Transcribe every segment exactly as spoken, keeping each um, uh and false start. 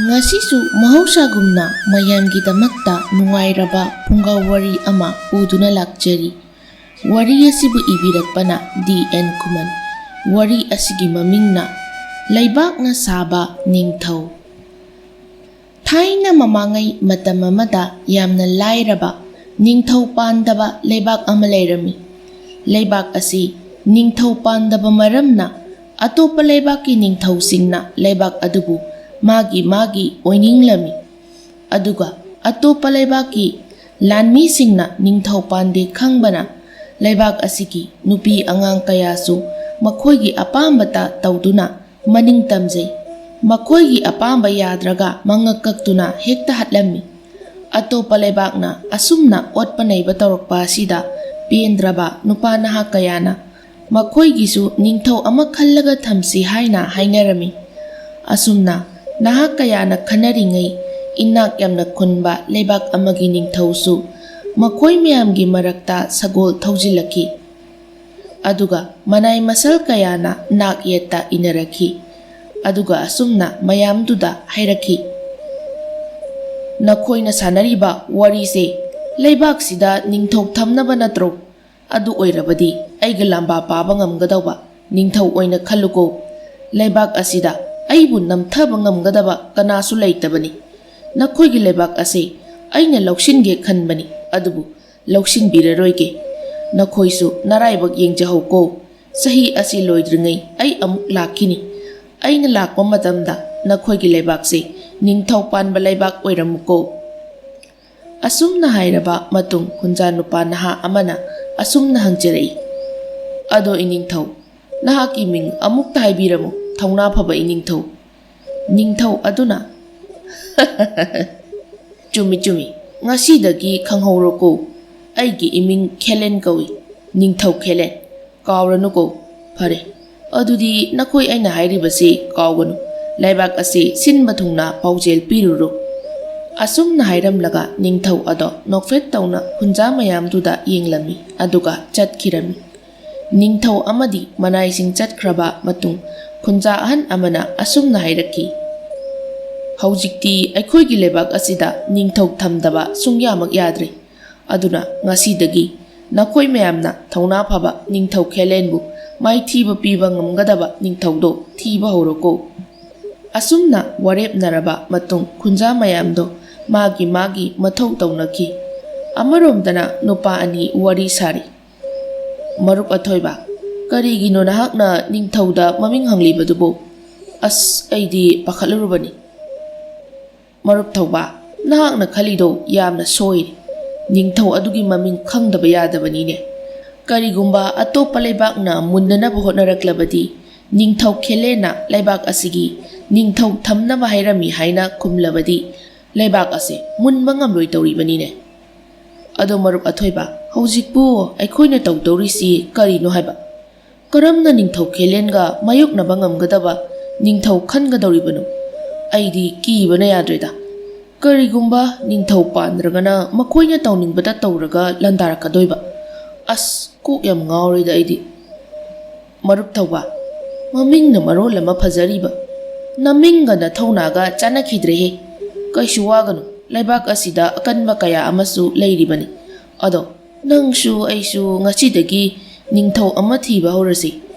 ꯉꯁꯤꯁꯨ ꯃꯍꯧꯁꯥꯒꯨꯝꯅ ꯃꯌꯥꯝꯒꯤꯗꯃꯛꯇ ꯅꯨꯡꯉꯥꯏꯔꯕ ꯐꯨꯡꯒꯥ ꯋꯥꯔꯤ ꯑꯃ ꯄꯨꯗꯨꯅ ꯂꯥꯛꯆꯔꯤ꯫ ꯋꯥꯔꯤ ꯑꯁꯤꯕꯨ ꯏꯕꯤꯔꯛꯄꯅ ꯗꯤ ꯑꯦꯟ ꯈꯨꯃꯟ꯫ ꯋꯥꯔꯤ ꯑꯁꯤꯒꯤ ꯃꯃꯤꯡꯅ ꯂꯩꯕꯥꯛꯅ ꯁꯥꯕ ꯅꯤꯡꯊꯧ꯫ ꯊꯥꯏꯅ ꯃꯃꯥꯡꯉꯩ ꯃꯇꯝ ꯑꯃꯗ ꯌꯥꯝꯅ ꯂꯥꯏꯔꯕ ꯅꯤꯡꯊꯧ ꯄꯥꯟꯗꯕ ꯂꯩꯕꯥꯛ ꯑꯃ ꯂꯩꯔꯝꯃꯤ꯫ ꯂꯩꯕꯥꯛ ꯑꯁꯤ ꯅꯤꯡꯊꯧ ꯄꯥꯟꯗꯕ ꯃꯔꯝꯅ ꯑꯇꯣꯞꯄ ꯂꯩꯕꯥꯛꯀꯤ ꯅꯤꯡꯊꯧꯁꯤꯡꯅ ꯂꯩꯕꯥꯛ ꯑꯗꯨꯕꯨ ꯃꯥꯒꯤ ꯃꯥꯒꯤ ꯑꯣꯏꯅꯤꯡꯂꯝꯃꯤ꯫ ꯑꯗꯨꯒ ꯑꯇꯣꯞꯄ ꯂꯩꯕꯥꯛꯀꯤ ꯂꯥꯟꯃꯤꯁꯤꯡꯅ ꯅꯤꯡꯊꯧ ꯄꯥꯟꯗꯦ ꯈꯪꯕꯅ ꯂꯩꯕꯥꯛ ꯑꯁꯤꯒꯤ ꯅꯨꯄꯤ ꯑꯉꯥꯡ ꯀꯌꯥꯁꯨ ꯃꯈꯣꯏꯒꯤ ꯑꯄꯥꯝꯕꯇ ꯇꯧꯗꯨꯅ ꯃꯅꯤꯡ ꯇꯝꯖꯩ꯫ ꯃꯈꯣꯏꯒꯤ ꯑꯄꯥꯝꯕ ꯌꯥꯗ꯭ꯔꯒ ꯃꯉꯛ ꯀꯛꯇꯨꯅ ꯍꯦꯛꯇ ꯍꯠꯂꯝꯃꯤ꯫ ꯑꯇꯣꯞꯄ ꯂꯩꯕꯥꯛꯅ ꯑꯁꯨꯝꯅ ꯑꯣꯠꯄ ꯅꯩꯕ ꯇꯧꯔꯛꯄ ꯑꯁꯤꯗ ꯄꯦꯟꯗ꯭ꯔꯕ ꯅꯨꯄꯥ ꯅꯍꯥ ꯀꯌꯥꯅ ꯃꯈꯣꯏꯒꯤꯁꯨ ꯅꯤꯡꯊꯧ ꯑꯃ ꯈꯜꯂꯒ ꯊꯝꯁꯤ ꯍꯥꯏꯅ ꯍꯥꯏꯅꯔꯝꯃꯤ꯫ ꯑꯁꯨꯝꯅ ꯅꯍꯥ ꯀꯌꯥꯅ ꯈꯟꯅꯔꯤꯉꯩ ꯏꯅꯥꯛ ꯌꯥꯝꯅ ꯈꯨꯟꯕ ꯂꯩꯕꯥꯛ ꯑꯃꯒꯤ ꯅꯤꯡꯊꯧꯁꯨ ꯃꯈꯣꯏ ꯃꯌꯥꯝꯒꯤ ꯃꯔꯛꯇ ꯁꯒꯣꯜ ꯊꯧꯖꯤꯜꯂꯛꯈꯤ꯫ ꯑꯗꯨꯒ ꯃꯅꯥꯏ ꯃꯁꯜ ꯀꯌꯥꯅ ꯅꯥꯛ ꯌꯦꯠꯇ ꯏꯟꯅꯔꯛꯈꯤ꯫ ꯑꯗꯨꯒ ꯑꯁꯨꯝꯅ ꯃꯌꯥꯝꯗꯨꯗ ꯍꯥꯏꯔꯛꯈꯤ, "ꯅꯈꯣꯏꯅ ꯁꯥꯟꯅꯔꯤꯕ ꯋꯥꯔꯤꯁꯦ ꯂꯩꯕꯥꯛꯁꯤꯗ ꯅꯤꯡꯊꯧ ꯊꯝꯅꯕ ꯅꯠꯇ꯭ꯔꯣ? ꯑꯗꯨ ꯑꯣꯏꯔꯕꯗꯤ ꯑꯩꯒ ꯂꯥꯝꯕꯥ ꯄꯥꯕ ꯉꯝꯒꯗꯧꯕ ꯅꯤꯡꯊꯧ ꯑꯣꯏꯅ ꯈꯜꯂꯨꯀꯣ꯫ ꯂꯩꯕꯥꯛ ꯑꯁꯤꯗ ꯑꯩꯕꯨ ꯅꯝꯊꯕ ꯉꯝꯒꯗꯕ ꯀꯅꯥꯁꯨ ꯂꯩꯇꯕꯅꯤ꯫ ꯅꯈꯣꯏꯒꯤ ꯂꯩꯕꯥꯛ ꯑꯁꯤ ꯑꯩꯅ ꯂꯧꯁꯤꯟꯒꯦ ꯈꯟꯕꯅꯤ, ꯑꯗꯨꯕꯨ ꯂꯧꯁꯤꯟꯕꯤꯔꯔꯣꯏꯒꯦ꯫ ꯅꯈꯣꯏꯁꯨ ꯅꯔꯥꯏꯕꯛ ꯌꯦꯡꯖꯍꯧꯀꯣ꯫ ꯆꯍꯤ ꯑꯁꯤ ꯂꯣꯏꯗ꯭ꯔꯤꯉꯩ ꯑꯩ ꯑꯃꯨꯛ ꯂꯥꯛꯈꯤꯅꯤ꯫ ꯑꯩꯅ ꯂꯥꯛꯄ ꯃꯇꯝꯗ ꯅꯈꯣꯏꯒꯤ ꯂꯩꯕꯥꯛꯁꯤ ꯅꯤꯡꯊꯧ ꯄꯥꯟꯕ ꯂꯩꯕꯥꯛ ꯑꯣꯏꯔꯝꯃꯨꯀꯣ"꯫ ꯑꯁꯨꯝꯅ ꯍꯥꯏꯔꯕ ꯃꯇꯨꯡ ꯈꯨꯟꯖꯥ ꯅꯨꯄꯥ ꯅꯍꯥ ꯑꯃꯅ ꯑꯁꯨꯝꯅ ꯍꯪꯖꯔꯛꯏ, "ꯑꯗꯣ ꯏꯅꯤꯡꯊꯧ, ꯅꯍꯥꯛꯀꯤ ꯃꯤꯡ ꯑꯃꯨꯛꯇ ꯍꯥꯏꯕꯤꯔꯝꯃꯨ, ꯊꯧꯅꯥ ꯐꯕ ꯏꯅꯤꯡꯊꯧ"꯫ ꯅꯤꯡꯊꯧ ꯑꯗꯨꯅ, "ꯆꯨꯝꯃꯤ, ꯆꯨꯝꯃꯤ, ꯉꯁꯤꯗꯒꯤ ꯈꯪꯍꯧꯔꯣꯀꯣ, ꯑꯩꯒꯤ ꯏꯃꯤꯡ ꯈꯦꯂꯦꯟ ꯀꯧꯏ, ꯅꯤꯡꯊꯧ ꯈꯦꯂꯦꯟ꯫ ꯀꯥꯎꯔꯅꯨꯀꯣ꯫ ꯐꯔꯦ, ꯑꯗꯨꯗꯤ ꯅꯈꯣꯏ ꯑꯩꯅ ꯍꯥꯏꯔꯤꯕꯁꯤ ꯀꯥꯎꯒꯅꯨ꯫ ꯂꯩꯕꯥꯛ ꯑꯁꯤ ꯁꯤꯟꯕ ꯊꯨꯡꯅ ꯄꯥꯎꯖꯦꯜ ꯄꯤꯔꯨꯔꯣ"꯫ ꯑꯁꯨꯝꯅ ꯍꯥꯏꯔꯝꯂꯒ ꯅꯤꯡꯊꯧ ꯑꯗꯣ ꯅꯣꯛꯐꯦꯠ ꯇꯧꯅ ꯈꯨꯟꯖꯥ ꯃꯌꯥꯝꯗꯨꯗ ꯌꯦꯡꯂꯝꯃꯤ, ꯑꯗꯨꯒ ꯆꯠꯈꯤꯔꯝꯃꯤ꯫ ꯅꯤꯡꯊꯧ ꯑꯃꯗꯤ ꯃꯅꯥꯏꯁꯤꯡ ꯆꯠꯈ꯭ꯔꯕ ꯃꯇꯨꯡ ꯈꯨꯟꯖꯥ ꯑꯍꯟ ꯑꯃꯅ ꯑꯁꯨꯝꯅ ꯍꯥꯏꯔꯛꯈꯤ, ꯍꯧꯖꯤꯛꯇꯤ ꯑꯩꯈꯣꯏꯒꯤ ꯂꯩꯕꯥꯛ ꯑꯁꯤꯗ ꯅꯤꯡꯊꯧ ꯊꯝꯗꯕ ꯁꯨꯡꯌꯥꯃꯛ ꯌꯥꯗ꯭ꯔꯦ꯫ ꯑꯗꯨꯅ ꯉꯁꯤꯗꯒꯤ ꯅꯈꯣꯏ ꯃꯌꯥꯝꯅ ꯊꯧꯅꯥ ꯐꯕ ꯅꯤꯡꯊꯧ ꯈꯦꯂꯦꯟꯕꯨ ꯃꯥꯏꯊꯤꯕ ꯄꯤꯕ ꯉꯝꯒꯗꯕ ꯅꯤꯡꯊꯧꯗꯣ ꯊꯤꯕ ꯍꯧꯔꯣꯀꯣ꯫ ꯑꯁꯨꯝꯅ ꯋꯥꯔꯦꯞꯅꯔꯕ ꯃꯇꯨꯡ ꯈꯨꯟꯖꯥ ꯃꯌꯥꯝꯗꯣ ꯃꯥꯒꯤ ꯃꯥꯒꯤ ꯃꯊꯧ ꯇꯧꯅꯈꯤ꯫ ꯑꯃꯔꯣꯝꯗꯅ ꯅꯨꯄꯥ ꯑꯅꯤ ꯋꯥꯔꯤ ꯁꯥꯔꯤ꯫ "ꯃꯔꯨꯞ ꯑꯊꯣꯏꯕ, ꯀꯔꯤꯒꯤꯅꯣ ꯅꯍꯥꯛꯅ ꯅꯤꯡꯊꯧꯗ ꯃꯃꯤꯡ ꯍꯪꯂꯤꯕꯗꯨꯕꯨ? ꯑꯁ, ꯑꯩꯗꯤ ꯄꯥꯈꯠꯂꯨꯔꯕꯅꯤ꯫" "ꯃꯔꯨꯞ ꯊꯧꯕ, ꯅꯍꯥꯛꯅ ꯈꯜꯂꯤꯗꯣ ꯌꯥꯝꯅ ꯁꯣꯏꯔꯦ꯫ ꯅꯤꯡꯊꯧ ꯑꯗꯨꯒꯤ ꯃꯃꯤꯡ ꯈꯪꯗꯕ ꯌꯥꯗꯕꯅꯤꯅꯦ꯫ ꯀꯔꯤꯒꯨꯝꯕ ꯑꯇꯣꯞꯄ ꯂꯩꯕꯥꯛꯅ ꯃꯨꯟꯅꯅꯕ ꯍꯣꯠꯅꯔꯛꯂꯕꯗꯤ, ꯅꯤꯡꯊꯧ ꯈꯦꯂꯦꯟꯅ ꯂꯩꯕꯥꯛ ꯑꯁꯤꯒꯤ ꯅꯤꯡꯊꯧ ꯊꯝꯅꯕ ꯍꯥꯏꯔꯝꯃꯤ ꯍꯥꯏꯅ ꯈꯨꯝꯂꯕꯗꯤ, ꯂꯩꯕꯥꯛ ꯑꯁꯦ ꯃꯨꯟꯕ ꯉꯝꯂꯣꯏ ꯇꯧꯔꯤꯕꯅꯤꯅꯦ꯫ ꯑꯗꯣ ꯃꯔꯨꯞ ꯑꯊꯣꯏꯕ, ꯍꯧꯖꯤꯛꯄꯨ ꯑꯩꯈꯣꯏꯅ ꯇꯧꯗꯧꯔꯤꯁꯤ ꯀꯔꯤꯅꯣ ꯍꯥꯏꯕ? ꯀꯔꯝꯅ ꯅꯤꯡꯊꯧ ꯈꯦꯂꯦꯟꯒ ꯃꯥꯌꯣꯛꯅꯕ ꯉꯝꯒꯗꯕ ꯅꯤꯡꯊꯧ ꯈꯟꯒꯗꯧꯔꯤꯕꯅꯣ? ꯑꯩꯗꯤ ꯀꯤꯕꯅ ꯌꯥꯗ꯭ꯔꯦꯗ꯫ ꯀꯔꯤꯒꯨꯝꯕ ꯅꯤꯡꯊꯧ ꯄꯥꯟꯗ꯭ꯔꯒꯅ ꯃꯈꯣꯏꯅ ꯇꯧꯅꯤꯡꯕꯗ ꯇꯧꯔꯒ ꯂꯥꯟꯗꯥꯔꯛꯀꯗꯣꯏꯕ꯫ ꯑꯁ, ꯀꯣꯛ ꯌꯥꯝ ꯉꯥꯎꯔꯦꯗ ꯑꯩꯗꯤ꯫" "ꯃꯔꯨꯞ ꯊꯧꯕ, ꯃꯃꯤꯡꯅ ꯃꯔꯣꯜ ꯑꯃ ꯐꯖꯔꯤꯕ, ꯅꯃꯤꯡꯒ ꯅꯊꯧꯅꯥꯒ ꯆꯥꯟꯅꯈꯤꯗ꯭ꯔꯦꯍꯦ꯫ ꯀꯩꯁꯨ ꯋꯥꯒꯅꯨ, ꯂꯩꯕꯥꯛ ꯑꯁꯤꯗ ꯑꯀꯟꯕ ꯀꯌꯥ ꯑꯃꯁꯨ ꯂꯩꯔꯤꯕꯅꯤ꯫ ꯑꯗꯣ ꯅꯪꯁꯨ ꯑꯩꯁꯨ ꯉꯁꯤꯗꯒꯤ ꯅꯤꯡꯊꯧ ꯑꯃ ꯊꯤꯕ ꯍꯧꯔꯁꯤ꯫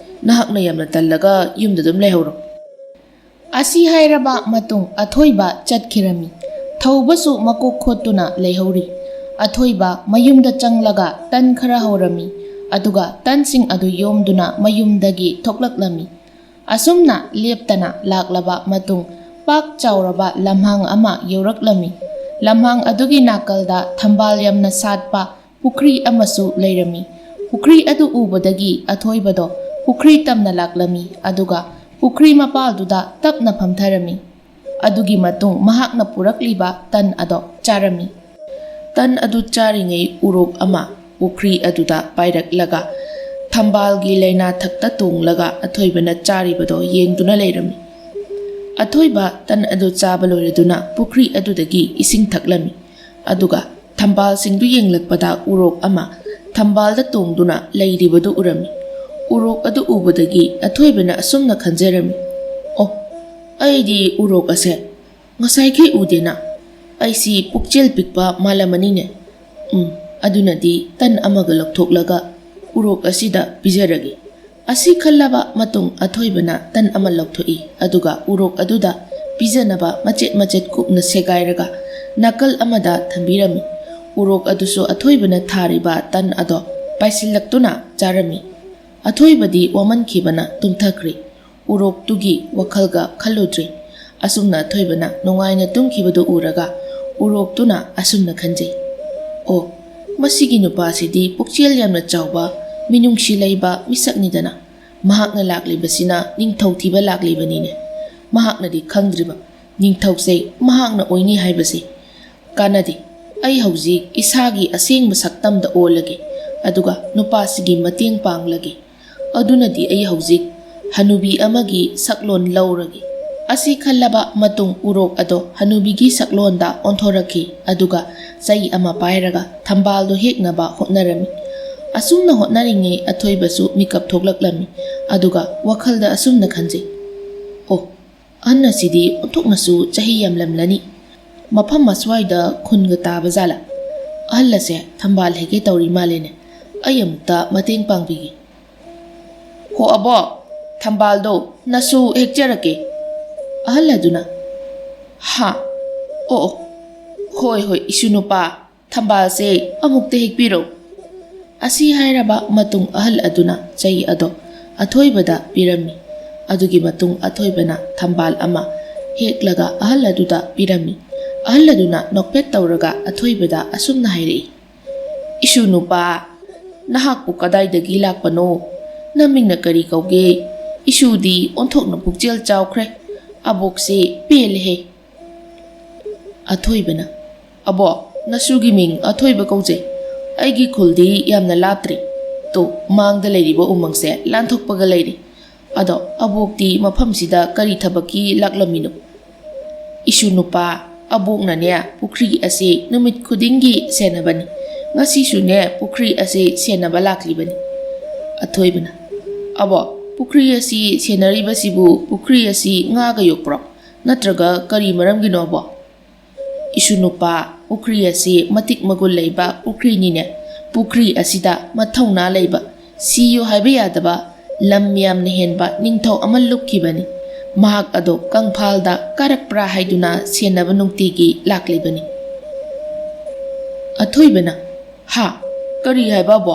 ꯅꯍꯥꯛꯅ ꯌꯥꯝꯅ ꯇꯜꯂꯒ ꯌꯨꯝꯗ ꯑꯗꯨꯝ ꯂꯩꯍꯧꯔꯣ꯫" ꯑꯁꯤ ꯍꯥꯏꯔꯕ ꯃꯇꯨꯡ ꯑꯊꯣꯏꯕ ꯆꯠꯈꯤꯔꯝꯃꯤ꯫ ꯊꯧꯕꯁꯨ ꯃꯀꯣꯛ ꯈꯣꯠꯇꯨꯅ ꯂꯩꯍꯧꯔꯤ꯫ ꯑꯊꯣꯏꯕ ꯃꯌꯨꯝꯗ ꯆꯪꯂꯒ ꯇꯟ ꯈꯔ ꯍꯧꯔꯝꯃꯤ꯫ ꯑꯗꯨꯒ ꯇꯟꯁꯤꯡ ꯑꯗꯨ ꯌꯣꯝꯗꯨꯅ ꯃꯌꯨꯝꯗꯒꯤ ꯊꯣꯛꯂꯛꯂꯝꯃꯤ꯫ ꯑꯁꯨꯝꯅ ꯂꯦꯞꯇꯅ ꯂꯥꯛꯂꯕ ꯃꯇꯨꯡ ꯄꯥꯛ ꯆꯥꯎꯔꯕ ꯂꯝꯍꯥꯡ ꯑꯃ ꯌꯧꯔꯛꯂꯝꯃꯤ꯫ ꯂꯝꯍꯥꯡ ꯑꯗꯨꯒꯤ ꯅꯥꯀꯜꯗ ꯊꯝꯕꯥꯜ ꯌꯥꯝꯅ ꯁꯥꯠꯄ ꯄꯨꯈ꯭ꯔꯤ ꯑꯃꯁꯨ ꯂꯩꯔꯝꯃꯤ꯫ ꯄꯨꯈ꯭ꯔꯤ ꯑꯗꯨ ꯎꯕꯗꯒꯤ ꯑꯊꯣꯏꯕꯗꯣ ꯄꯨꯈ꯭ꯔꯤ ꯇꯝꯅ ꯂꯥꯛꯂꯝꯃꯤ, ꯑꯗꯨꯒ ꯄꯨꯈ꯭ꯔꯤ ꯃꯄꯥꯜꯗꯨꯗ ꯇꯞꯅ ꯐꯝꯊꯔꯝꯃꯤ꯫ ꯑꯗꯨꯒꯤ ꯃꯇꯨꯡ ꯃꯍꯥꯛꯅ ꯄꯨꯔꯛꯂꯤꯕ ꯇꯟ ꯑꯗꯣ ꯆꯥꯔꯝꯃꯤ꯫ ꯇꯟ ꯑꯗꯨ ꯆꯥꯔꯤꯉꯩ ꯎꯔꯣꯛ ꯑꯃ ꯄꯨꯈ꯭ꯔꯤ ꯑꯗꯨꯗ ꯄꯥꯏꯔꯛꯂꯒ ꯊꯝꯕꯥꯜꯒꯤ ꯂꯩꯅꯥꯊꯛꯇ ꯇꯣꯡꯂꯒ ꯑꯊꯣꯏꯕꯅ ꯆꯥꯔꯤꯕꯗꯣ ꯌꯦꯡꯗꯨꯅ ꯂꯩꯔꯝꯃꯤ꯫ ꯑꯊꯣꯏꯕ ꯇꯟ ꯑꯗꯨ ꯆꯥꯕ ꯂꯣꯏꯔꯗꯨꯅ ꯄꯨꯈ꯭ꯔꯤ ꯑꯗꯨꯗꯒꯤ ꯏꯁꯤꯡ ꯊꯛꯂꯝꯃꯤ꯫ ꯑꯗꯨꯒ ꯊꯝꯕꯥꯜꯁꯤꯡꯗꯨ ꯌꯦꯡꯂꯛꯄꯗ ꯎꯔꯣꯛ ꯑꯃ ꯊꯝꯕꯥꯜꯗ ꯇꯣꯡꯗꯨꯅ ꯂꯩꯔꯤꯕꯗꯨ ꯎꯔꯝꯃꯤ꯫ ꯎꯔꯣꯛ ꯑꯗꯨ ꯎꯕꯗꯒꯤ ꯑꯊꯣꯏꯕꯅ ꯑꯁꯨꯝꯅ ꯈꯟꯖꯔꯝꯃꯤ, "ꯑꯣ, ꯑꯩꯗꯤ ꯎꯔꯣꯛ ꯑꯁꯦ "ꯉꯁꯥꯏꯈꯩ ꯎꯗꯦꯅ꯫ ꯑꯩꯁꯤ ꯄꯨꯛꯆꯦꯜ ꯄꯤꯛꯄ ꯃꯥꯜꯂꯝꯃꯅꯤꯅꯦ꯫ ꯎꯝ, ꯑꯗꯨꯅꯗꯤ ꯇꯟ ꯑꯃꯒ ꯂꯧꯊꯣꯛꯂꯒ ꯎꯔꯣꯛ ꯑꯁꯤꯗ ꯄꯤꯖꯔꯒꯦ"꯫ ꯑꯁꯤ ꯈꯜꯂꯕ ꯃꯇꯨꯡ ꯑꯊꯣꯏꯕꯅ ꯇꯟ ꯑꯃ ꯂꯧꯊꯣꯛꯏ, ꯑꯗꯨꯒ ꯎꯔꯣꯛ ꯑꯗꯨꯗ ꯄꯤꯖꯅꯕ ꯃꯆꯦꯠ ꯃꯆꯦꯠ ꯀꯨꯞꯅ ꯁꯦꯒꯥꯏꯔꯒ ꯅꯥꯀꯜ ꯑꯃꯗ ꯊꯝꯕꯤꯔꯝꯃꯤ꯫ ꯎꯔꯣꯛ ꯑꯗꯨꯁꯨ ꯑꯊꯣꯏꯕꯅ ꯊꯥꯔꯤꯕ ꯇꯟ ꯑꯗꯣ ꯄꯥꯏꯁꯤꯜꯂꯛꯇꯨꯅ ꯆꯥꯔꯝꯃꯤ꯫ ꯑꯊꯣꯏꯕꯗꯤ ꯋꯥꯃꯟꯈꯤꯕꯅ ꯇꯨꯝꯊꯈ꯭ꯔꯦ꯫ ꯎꯔꯣꯛꯇꯨꯒꯤ ꯋꯥꯈꯜꯒ ꯈꯜꯂꯨꯗ꯭ꯔꯦ꯫ ꯑꯁꯨꯝꯅ ꯑꯊꯣꯏꯕꯅ ꯅꯨꯡꯉꯥꯏꯅ ꯇꯨꯝꯈꯤꯕꯗꯨ ꯎꯔꯒ ꯎꯔꯣꯛꯇꯨꯅ ꯑꯁꯨꯝꯅ ꯈꯟꯖꯩ, "ꯑꯣ, ꯃꯁꯤꯒꯤ ꯅꯨꯄꯥꯁꯤꯗꯤ ꯄꯨꯛꯆꯦꯜ ꯌꯥꯝꯅ ꯆꯥꯎꯕ, ꯃꯤꯅꯨꯡꯁꯤ ꯂꯩꯕ ꯃꯤꯁꯛꯅꯤꯗꯅ꯫ ꯃꯍꯥꯛꯅ ꯂꯥꯛꯂꯤꯕꯁꯤꯅ ꯅꯤꯡꯊꯧ ꯊꯤꯕ ꯂꯥꯛꯂꯤꯕꯅꯤꯅꯦ꯫ ꯃꯍꯥꯛꯅꯗꯤ ꯈꯪꯗ꯭ꯔꯤꯕ ꯅꯤꯡꯊꯧꯁꯦ ꯃꯍꯥꯛꯅ ꯑꯣꯏꯅꯤ ꯍꯥꯏꯕꯁꯦ꯫ ꯀꯥꯟꯅꯗꯦ꯫ ꯑꯩ ꯍꯧꯖꯤꯛ ꯏꯁꯥꯒꯤ ꯑꯁꯦꯡꯕ ꯁꯛꯇꯝꯗ ꯑꯣꯜꯂꯒꯦ, ꯑꯗꯨꯒ ꯅꯨꯄꯥꯁꯤꯒꯤ ꯃꯇꯦꯡ ꯄꯥꯡꯂꯒꯦ꯫ ꯑꯗꯨꯅꯗꯤ ꯑꯩ ꯍꯧꯖꯤꯛ ꯍꯅꯨꯕꯤ ꯑꯃꯒꯤ ꯁꯛꯂꯣꯟ ꯂꯧꯔꯒꯦ"꯫ ꯑꯁꯤ ꯈꯜꯂꯕ ꯃꯇꯨꯡ ꯎꯔꯣꯛ ꯑꯗꯣ ꯍꯅꯨꯕꯤꯒꯤ ꯁꯛꯂꯣꯟꯗ ꯑꯣꯟꯊꯣꯔꯛꯈꯤ, ꯑꯗꯨꯒ ꯆꯩ ꯑꯃ ꯄꯥꯏꯔꯒ ꯊꯝꯕꯥꯜꯗꯣ ꯍꯦꯛꯅꯕ ꯍꯣꯠꯅꯔꯝꯃꯤ꯫ ꯑꯁꯨꯝꯅ ꯍꯣꯠꯅꯔꯤꯉꯩ ꯑꯊꯣꯏꯕꯁꯨ ꯃꯤꯀꯞ ꯊꯣꯛꯂꯛꯂꯝꯃꯤ, ꯑꯗꯨꯒ ꯋꯥꯈꯜꯗ ꯑꯁꯨꯝꯅ ꯈꯟꯖꯩ, "ꯑꯣ, ꯑꯍꯟ ꯑꯁꯤꯗꯤ ꯑꯣꯟꯊꯣꯛꯅꯁꯨ ꯆꯍꯤ ꯌꯥꯝꯂꯝꯂꯅꯤ꯫ ꯃꯐꯝ ꯑꯁ꯭ꯋꯥꯏꯗ ꯈꯨꯟꯒ ꯇꯥꯕ ꯖꯥꯠꯂꯥ? ꯑꯍꯜ ꯑꯁꯦ ꯊꯝꯕꯥꯜ ꯍꯦꯛꯀꯦ ꯇꯧꯔꯤ ꯃꯥꯜꯂꯦꯅꯦ꯫ ꯑꯩ ꯑꯃꯨꯛꯇ ꯃꯇꯦꯡ ꯄꯥꯡꯕꯤꯒꯦ"꯫ "ꯍꯣ ꯑꯕꯣꯛ, ꯊꯝꯕꯥꯜꯗꯣ ꯅꯁꯨ ꯍꯦꯛꯆꯔꯛꯀꯦ"꯫ ꯑꯍꯜ ꯑꯗꯨꯅ, "ꯍꯥ? ꯑꯣ, ꯑꯣ, ꯍꯣꯏ, ꯍꯣꯏ, ꯏꯁꯨ ꯅꯨꯄꯥ, ꯊꯝꯕꯥꯜꯁꯦ ꯑꯃꯨꯛꯇ ꯍꯦꯛꯄꯤꯔꯣ"꯫ ꯑꯁꯤ ꯍꯥꯏꯔꯕ ꯃꯇꯨꯡ ꯑꯍꯜ ꯑꯗꯨꯅ ꯆꯩ ꯑꯗꯣ ꯑꯊꯣꯏꯕꯗ ꯄꯤꯔꯝꯃꯤ꯫ ꯑꯗꯨꯒꯤ ꯃꯇꯨꯡ ꯑꯊꯣꯏꯕꯅ ꯊꯝꯕꯥꯜ ꯑꯃ ꯍꯦꯛꯂꯒ ꯑꯍꯜ ꯑꯗꯨꯗ ꯄꯤꯔꯝꯃꯤ꯫ ꯑꯍꯜ ꯑꯗꯨꯅ ꯅꯣꯛꯐꯦꯠ ꯇꯧꯔꯒ ꯑꯊꯣꯏꯕꯗ ꯑꯁꯨꯝꯅ ꯍꯥꯏꯔꯛꯏ, "ꯏꯁꯨ ꯅꯨꯄꯥ, ꯅꯍꯥꯛꯄꯨ ꯀꯗꯥꯏꯗꯒꯤ ꯂꯥꯛꯄꯅꯣ? ꯅꯃꯤꯡꯅ ꯀꯔꯤ ꯀꯧꯒꯦ? ꯏꯁꯨꯗꯤ ꯑꯣꯟꯊꯣꯛꯅ ꯄꯨꯛꯆꯦꯜ ꯆꯥꯎꯈ꯭ꯔꯦ꯫ ꯑꯕꯣꯛꯁꯦ ꯄꯦꯜꯂꯦꯍꯦ"꯫ ꯑꯊꯣꯏꯕꯅ, "ꯑꯕꯣꯛ, ꯅꯁꯨꯒꯤ ꯃꯤꯡ ꯑꯊꯣꯏꯕ ꯀꯧꯖꯩ꯫ ꯑꯩꯒꯤ ꯈꯨꯜꯗꯤ ꯌꯥꯝꯅ ꯂꯥꯞꯇ꯭ꯔꯤ꯫ ꯇꯣ, ꯃꯥꯡꯗ ꯂꯩꯔꯤꯕ ꯎꯃꯪꯁꯦ ꯂꯥꯟꯊꯣꯛꯄꯒ ꯂꯩꯔꯦ꯫ ꯑꯗꯣ ꯑꯕꯣꯛꯇꯤ ꯃꯐꯝꯁꯤꯗ ꯀꯔꯤ ꯊꯕꯛꯀꯤ ꯂꯥꯛꯂꯝꯃꯤꯅꯣ?" "ꯏꯁꯨ ꯅꯨꯄꯥ, ꯑꯕꯣꯛꯅꯅꯦ ꯄꯨꯈ꯭ꯔꯤ ꯑꯁꯤ ꯅꯨꯃꯤꯠ ꯈꯨꯗꯤꯡꯒꯤ ꯁꯦꯟꯅꯕꯅꯤ꯫ ꯉꯁꯤꯁꯨꯅꯦ ꯄꯨꯈ꯭ꯔꯤ ꯑꯁꯤ ꯁꯦꯟꯅꯕ ꯂꯥꯛꯂꯤꯕꯅꯤ"꯫ ꯑꯊꯣꯏꯕꯅ, "ꯑꯕꯣꯛ, ꯄꯨꯈ꯭ꯔꯤ ꯑꯁꯤ ꯁꯦꯟꯅꯔꯤꯕꯁꯤꯕꯨ ꯄꯨꯈ꯭ꯔꯤ ꯑꯁꯤ ꯉꯥꯒ ꯌꯣꯛꯄ꯭ꯔꯣ? ꯅꯠꯇ꯭ꯔꯒ ꯀꯔꯤ ꯃꯔꯝꯒꯤꯅꯣꯕꯣ? ꯏꯁꯨ ꯅꯨꯄꯥ, ꯄꯨꯈ꯭ꯔꯤ ꯑꯁꯤ ꯃꯇꯤꯛ ꯃꯒꯨꯟ ꯂꯩꯕ ꯄꯨꯈ꯭ꯔꯤꯅꯤꯅꯦ꯫ ꯄꯨꯈ꯭ꯔꯤ ꯑꯁꯤꯗ ꯃꯊꯧꯅꯥ ꯂꯩꯕ, ꯁꯤꯌꯨ ꯍꯥꯏꯕ ꯌꯥꯗꯕ, ꯂꯝ ꯌꯥꯝꯅ ꯍꯦꯟꯕ ꯅꯤꯡꯊꯧ ꯑꯃ ꯂꯨꯞꯈꯤꯕꯅꯤ꯫ ꯃꯍꯥꯛ ꯑꯗꯣ ꯀꯪꯐꯥꯜꯗ ꯀꯥꯔꯛꯄ꯭ꯔꯥ ꯍꯥꯏꯗꯨꯅ ꯁꯦꯟꯅꯕ ꯅꯨꯡꯇꯤꯒꯤ ꯂꯥꯛꯂꯤꯕꯅꯤ꯫ ꯑꯊꯣꯏꯕꯅ, "ꯍꯥ? ꯀꯔꯤ ꯍꯥꯏꯕꯕꯣ?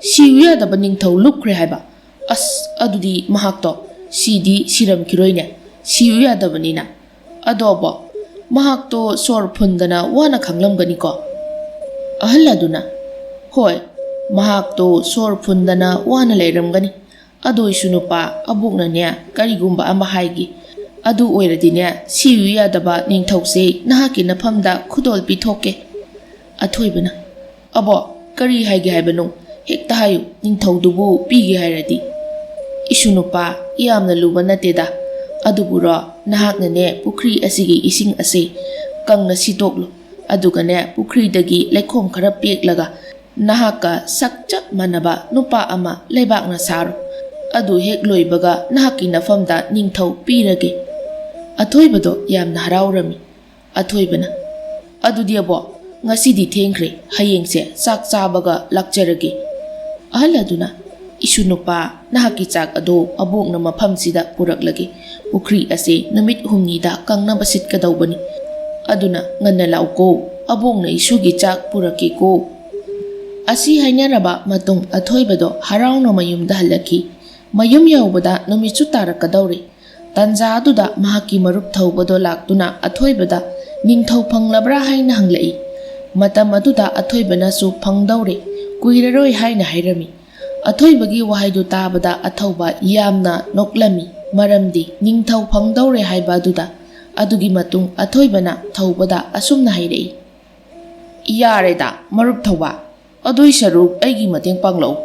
ꯁꯤꯌꯨ ꯌꯥꯗꯕ ꯅꯤꯡꯊꯧ ꯂꯨꯞꯈ꯭ꯔꯦ ꯍꯥꯏꯕ? ꯑꯁ, ꯑꯗꯨꯗꯤ ꯃꯍꯥꯛꯇꯣ ꯁꯤꯗꯤ ꯁꯤꯔꯝꯈꯤꯔꯣꯏꯅꯦ, ꯁꯤꯌꯨ ꯌꯥꯗꯕꯅꯤꯅ꯫ ꯑꯗꯣꯕꯣ, ꯃꯍꯥꯛꯇꯣ ꯁꯣꯔ ꯐꯨꯟꯗꯅ ꯋꯥꯅ ꯈꯥꯡꯂꯝꯒꯅꯤꯀꯣ?" ꯑꯍꯜ ꯑꯗꯨꯅ, "ꯍꯣꯏ, ꯃꯍꯥꯛꯇꯣ ꯁꯣꯔ ꯐꯨꯟꯗꯅ ꯋꯥꯅ ꯂꯩꯔꯝꯒꯅꯤ꯫ ꯑꯗꯨ ꯑꯣꯏꯁꯨ ꯅꯨꯄꯥ, ꯑꯕꯣꯛꯅꯅꯦ ꯀꯔꯤꯒꯨꯝꯕ ꯑꯃ ꯍꯥꯏꯒꯦ꯫ ꯑꯗꯨ ꯑꯣꯏꯔꯗꯤꯅꯦ, ꯁꯤꯌꯨ ꯌꯥꯗꯕ ꯅꯤꯡꯊꯧꯁꯦ ꯅꯍꯥꯛꯀꯤ ꯅꯐꯝꯗ ꯈꯨꯗꯣꯜ ꯄꯤꯊꯣꯛꯀꯦ꯫" ꯑꯊꯣꯏꯕꯅ, "ꯑꯕꯣ, ꯀꯔꯤ ꯍꯥꯏꯒꯦ ꯍꯥꯏꯕꯅꯣ? ꯍꯦꯛꯇ ꯍꯥꯏꯌꯨ, ꯅꯤꯡꯊꯧꯗꯨꯕꯨ ꯄꯤꯒꯦ ꯍꯥꯏꯔꯗꯤ꯫" "ꯏꯁꯨ ꯅꯨꯄꯥ, ꯌꯥꯝꯅ ꯂꯨꯕ ꯅꯠꯇꯦꯗ꯫ ꯑꯗꯨꯕꯨꯔꯣ, ꯅꯍꯥꯛꯅꯅꯦ ꯄꯨꯈ꯭ꯔꯤ ꯑꯁꯤꯒꯤ ꯏꯁꯤꯡ ꯑꯁꯦ ꯀꯪꯅ ꯁꯤꯠꯇꯣꯛꯂꯣ꯫ ꯑꯗꯨꯒꯅꯦ, ꯄꯨꯈ꯭ꯔꯤꯗꯒꯤ ꯂꯩꯈꯣꯝ ꯈꯔ ꯄꯦꯛꯂꯒ ꯅꯍꯥꯛꯀ ꯁꯛ ꯆꯞ ꯃꯥꯟꯅꯕ ꯅꯨꯄꯥ ꯑꯃ ꯂꯩꯕꯥꯛꯅ ꯁꯥꯔꯣ꯫ ꯑꯗꯨ ꯍꯦꯛ ꯂꯣꯏꯕꯒ ꯅꯍꯥꯛꯀꯤ ꯅꯐꯝꯗ ꯅꯤꯡꯊꯧ ꯄꯤꯔꯒꯦ꯫" ꯑꯊꯣꯏꯕꯗꯣ ꯌꯥꯝꯅ ꯍꯔꯥꯎꯔꯝꯃꯤ꯫ ꯑꯊꯣꯏꯕꯅ, "ꯑꯗꯨꯗꯤ ꯑꯕꯣ, ꯉꯁꯤꯗꯤ ꯊꯦꯡꯈ꯭ꯔꯦ, ꯍꯌꯦꯡꯁꯦ ꯆꯥꯛ ꯆꯥꯕꯒ ꯂꯥꯛꯆꯔꯒꯦ꯫" ꯑꯍꯜ ꯑꯗꯨꯅ, "ꯏꯁꯨ ꯅꯨꯄꯥ, ꯅꯍꯥꯛꯀꯤ ꯆꯥꯛ ꯑꯗꯣ ꯑꯕꯣꯛꯅ ꯃꯐꯝꯁꯤꯗ ꯄꯨꯔꯛꯂꯒꯦ꯫ ꯄꯨꯈ꯭ꯔꯤ ꯑꯁꯦ ꯅꯨꯃꯤꯠ ꯍꯨꯝꯅꯤꯗ ꯀꯪꯅꯕ ꯁꯤꯠꯀꯗꯧꯕꯅꯤ꯫ ꯑꯗꯨꯅ ꯉꯟꯅ ꯂꯥꯛꯎꯀꯣ, ꯑꯕꯣꯛꯅ ꯏꯁꯨꯒꯤ ꯆꯥꯛ ꯄꯨꯔꯛꯀꯦꯀꯣ꯫" ꯑꯁꯤ ꯍꯥꯏꯅꯔꯕ ꯃꯇꯨꯡ ꯑꯊꯣꯏꯕꯗꯣ ꯍꯔꯥꯎꯅ ꯃꯌꯨꯝꯗ ꯍꯜꯂꯛꯈꯤ꯫ ꯃꯌꯨꯝ ꯌꯧꯕꯗ ꯅꯨꯃꯤꯠꯁꯨ ꯇꯥꯔꯛꯀꯗꯧꯔꯦ꯫ ꯇꯥꯟꯖꯥ ꯑꯗꯨꯗ ꯃꯍꯥꯛꯀꯤ ꯃꯔꯨꯞ ꯊꯧꯕꯗꯣ ꯂꯥꯛꯇꯨꯅ ꯑꯊꯣꯏꯕꯗ, "ꯅꯤꯡꯊꯧ ꯐꯪꯂꯕ꯭ꯔꯥ?" ꯍꯥꯏꯅ ꯍꯪꯂꯛꯏ꯫ ꯃꯇꯝ ꯑꯗꯨꯗ ꯑꯊꯣꯏꯕꯅꯁꯨ "ꯐꯪꯗꯧꯔꯦ, ꯀꯨꯏꯔꯔꯣꯏ" ꯍꯥꯏꯅ ꯍꯥꯏꯔꯝꯃꯤ꯫ ꯑꯊꯣꯏꯕꯒꯤ ꯋꯥꯍꯩꯗꯨ ꯇꯥꯕꯗ ꯑꯊꯧꯕ ꯌꯥꯝꯅ ꯅꯣꯛꯂꯝꯃꯤ, ꯃꯔꯝꯗꯤ ꯅꯤꯡꯊꯧ ꯐꯪꯗꯧꯔꯦ ꯍꯥꯏꯕ ꯑꯗꯨꯗ꯫ ꯑꯗꯨꯒꯤ ꯃꯇꯨꯡ ꯑꯊꯣꯏꯕꯅ ꯊꯧꯕꯗ ꯑꯁꯨꯝꯅ ꯍꯥꯏꯔꯛꯏ, "ꯌꯥꯔꯦꯗ, ꯃꯔꯨꯞ ꯊꯧꯕ, ꯑꯗꯨꯏ ꯁꯔꯨꯛ ꯑꯩꯒꯤ ꯃꯇꯦꯡ ꯄꯥꯡꯂꯛꯎ꯫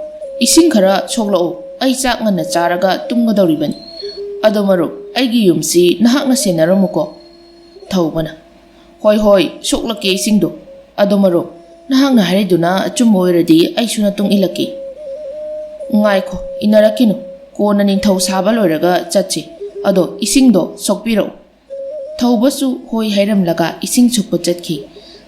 ꯏꯁꯤꯡ ꯈꯔ ꯁꯣꯛꯂꯛꯎ, ꯑꯩ ꯆꯥꯛ ꯉꯟꯅ ꯆꯥꯔꯒ ꯇꯨꯝꯒꯗꯧꯔꯤꯕꯅꯤ꯫ ꯑꯗꯣ ꯃꯔꯨꯞ, ꯑꯩꯒꯤ ꯌꯨꯝꯁꯤ ꯅꯍꯥꯛꯅ ꯁꯦꯟꯅꯔꯝꯃꯨꯀꯣ꯫" ꯊꯧꯕꯅ, "ꯍꯣꯏ, ꯍꯣꯏ, ꯁꯣꯛꯂꯛꯀꯦ ꯏꯁꯤꯡꯗꯣ꯫ ꯑꯗꯣ ꯃꯔꯨꯞ, ꯅꯍꯥꯛꯅ ꯍꯥꯏꯔꯤꯗꯨꯅ ꯑꯆꯨꯝꯕ ꯑꯣꯏꯔꯗꯤ ꯑꯩꯁꯨ ꯅꯇꯨꯡ ꯏꯜꯂꯛꯀꯦ꯫" "ꯉꯥꯏꯈꯣ, ꯏꯟꯅꯔꯛꯈꯤꯅꯨ꯫ ꯀꯣꯟꯅ ꯅꯤꯡꯊꯧ ꯁꯥꯕ ꯂꯣꯏꯔꯒ ꯆꯠꯁꯤ꯫ ꯑꯗꯣ ꯏꯁꯤꯡꯗꯣ ꯁꯣꯛꯄꯤꯔꯛꯎ꯫" ꯊꯧꯕꯁꯨ ꯍꯣꯏ ꯍꯥꯏꯔꯝꯂꯒ ꯏꯁꯤꯡ ꯁꯨꯞꯄ ꯆꯠꯈꯤ꯫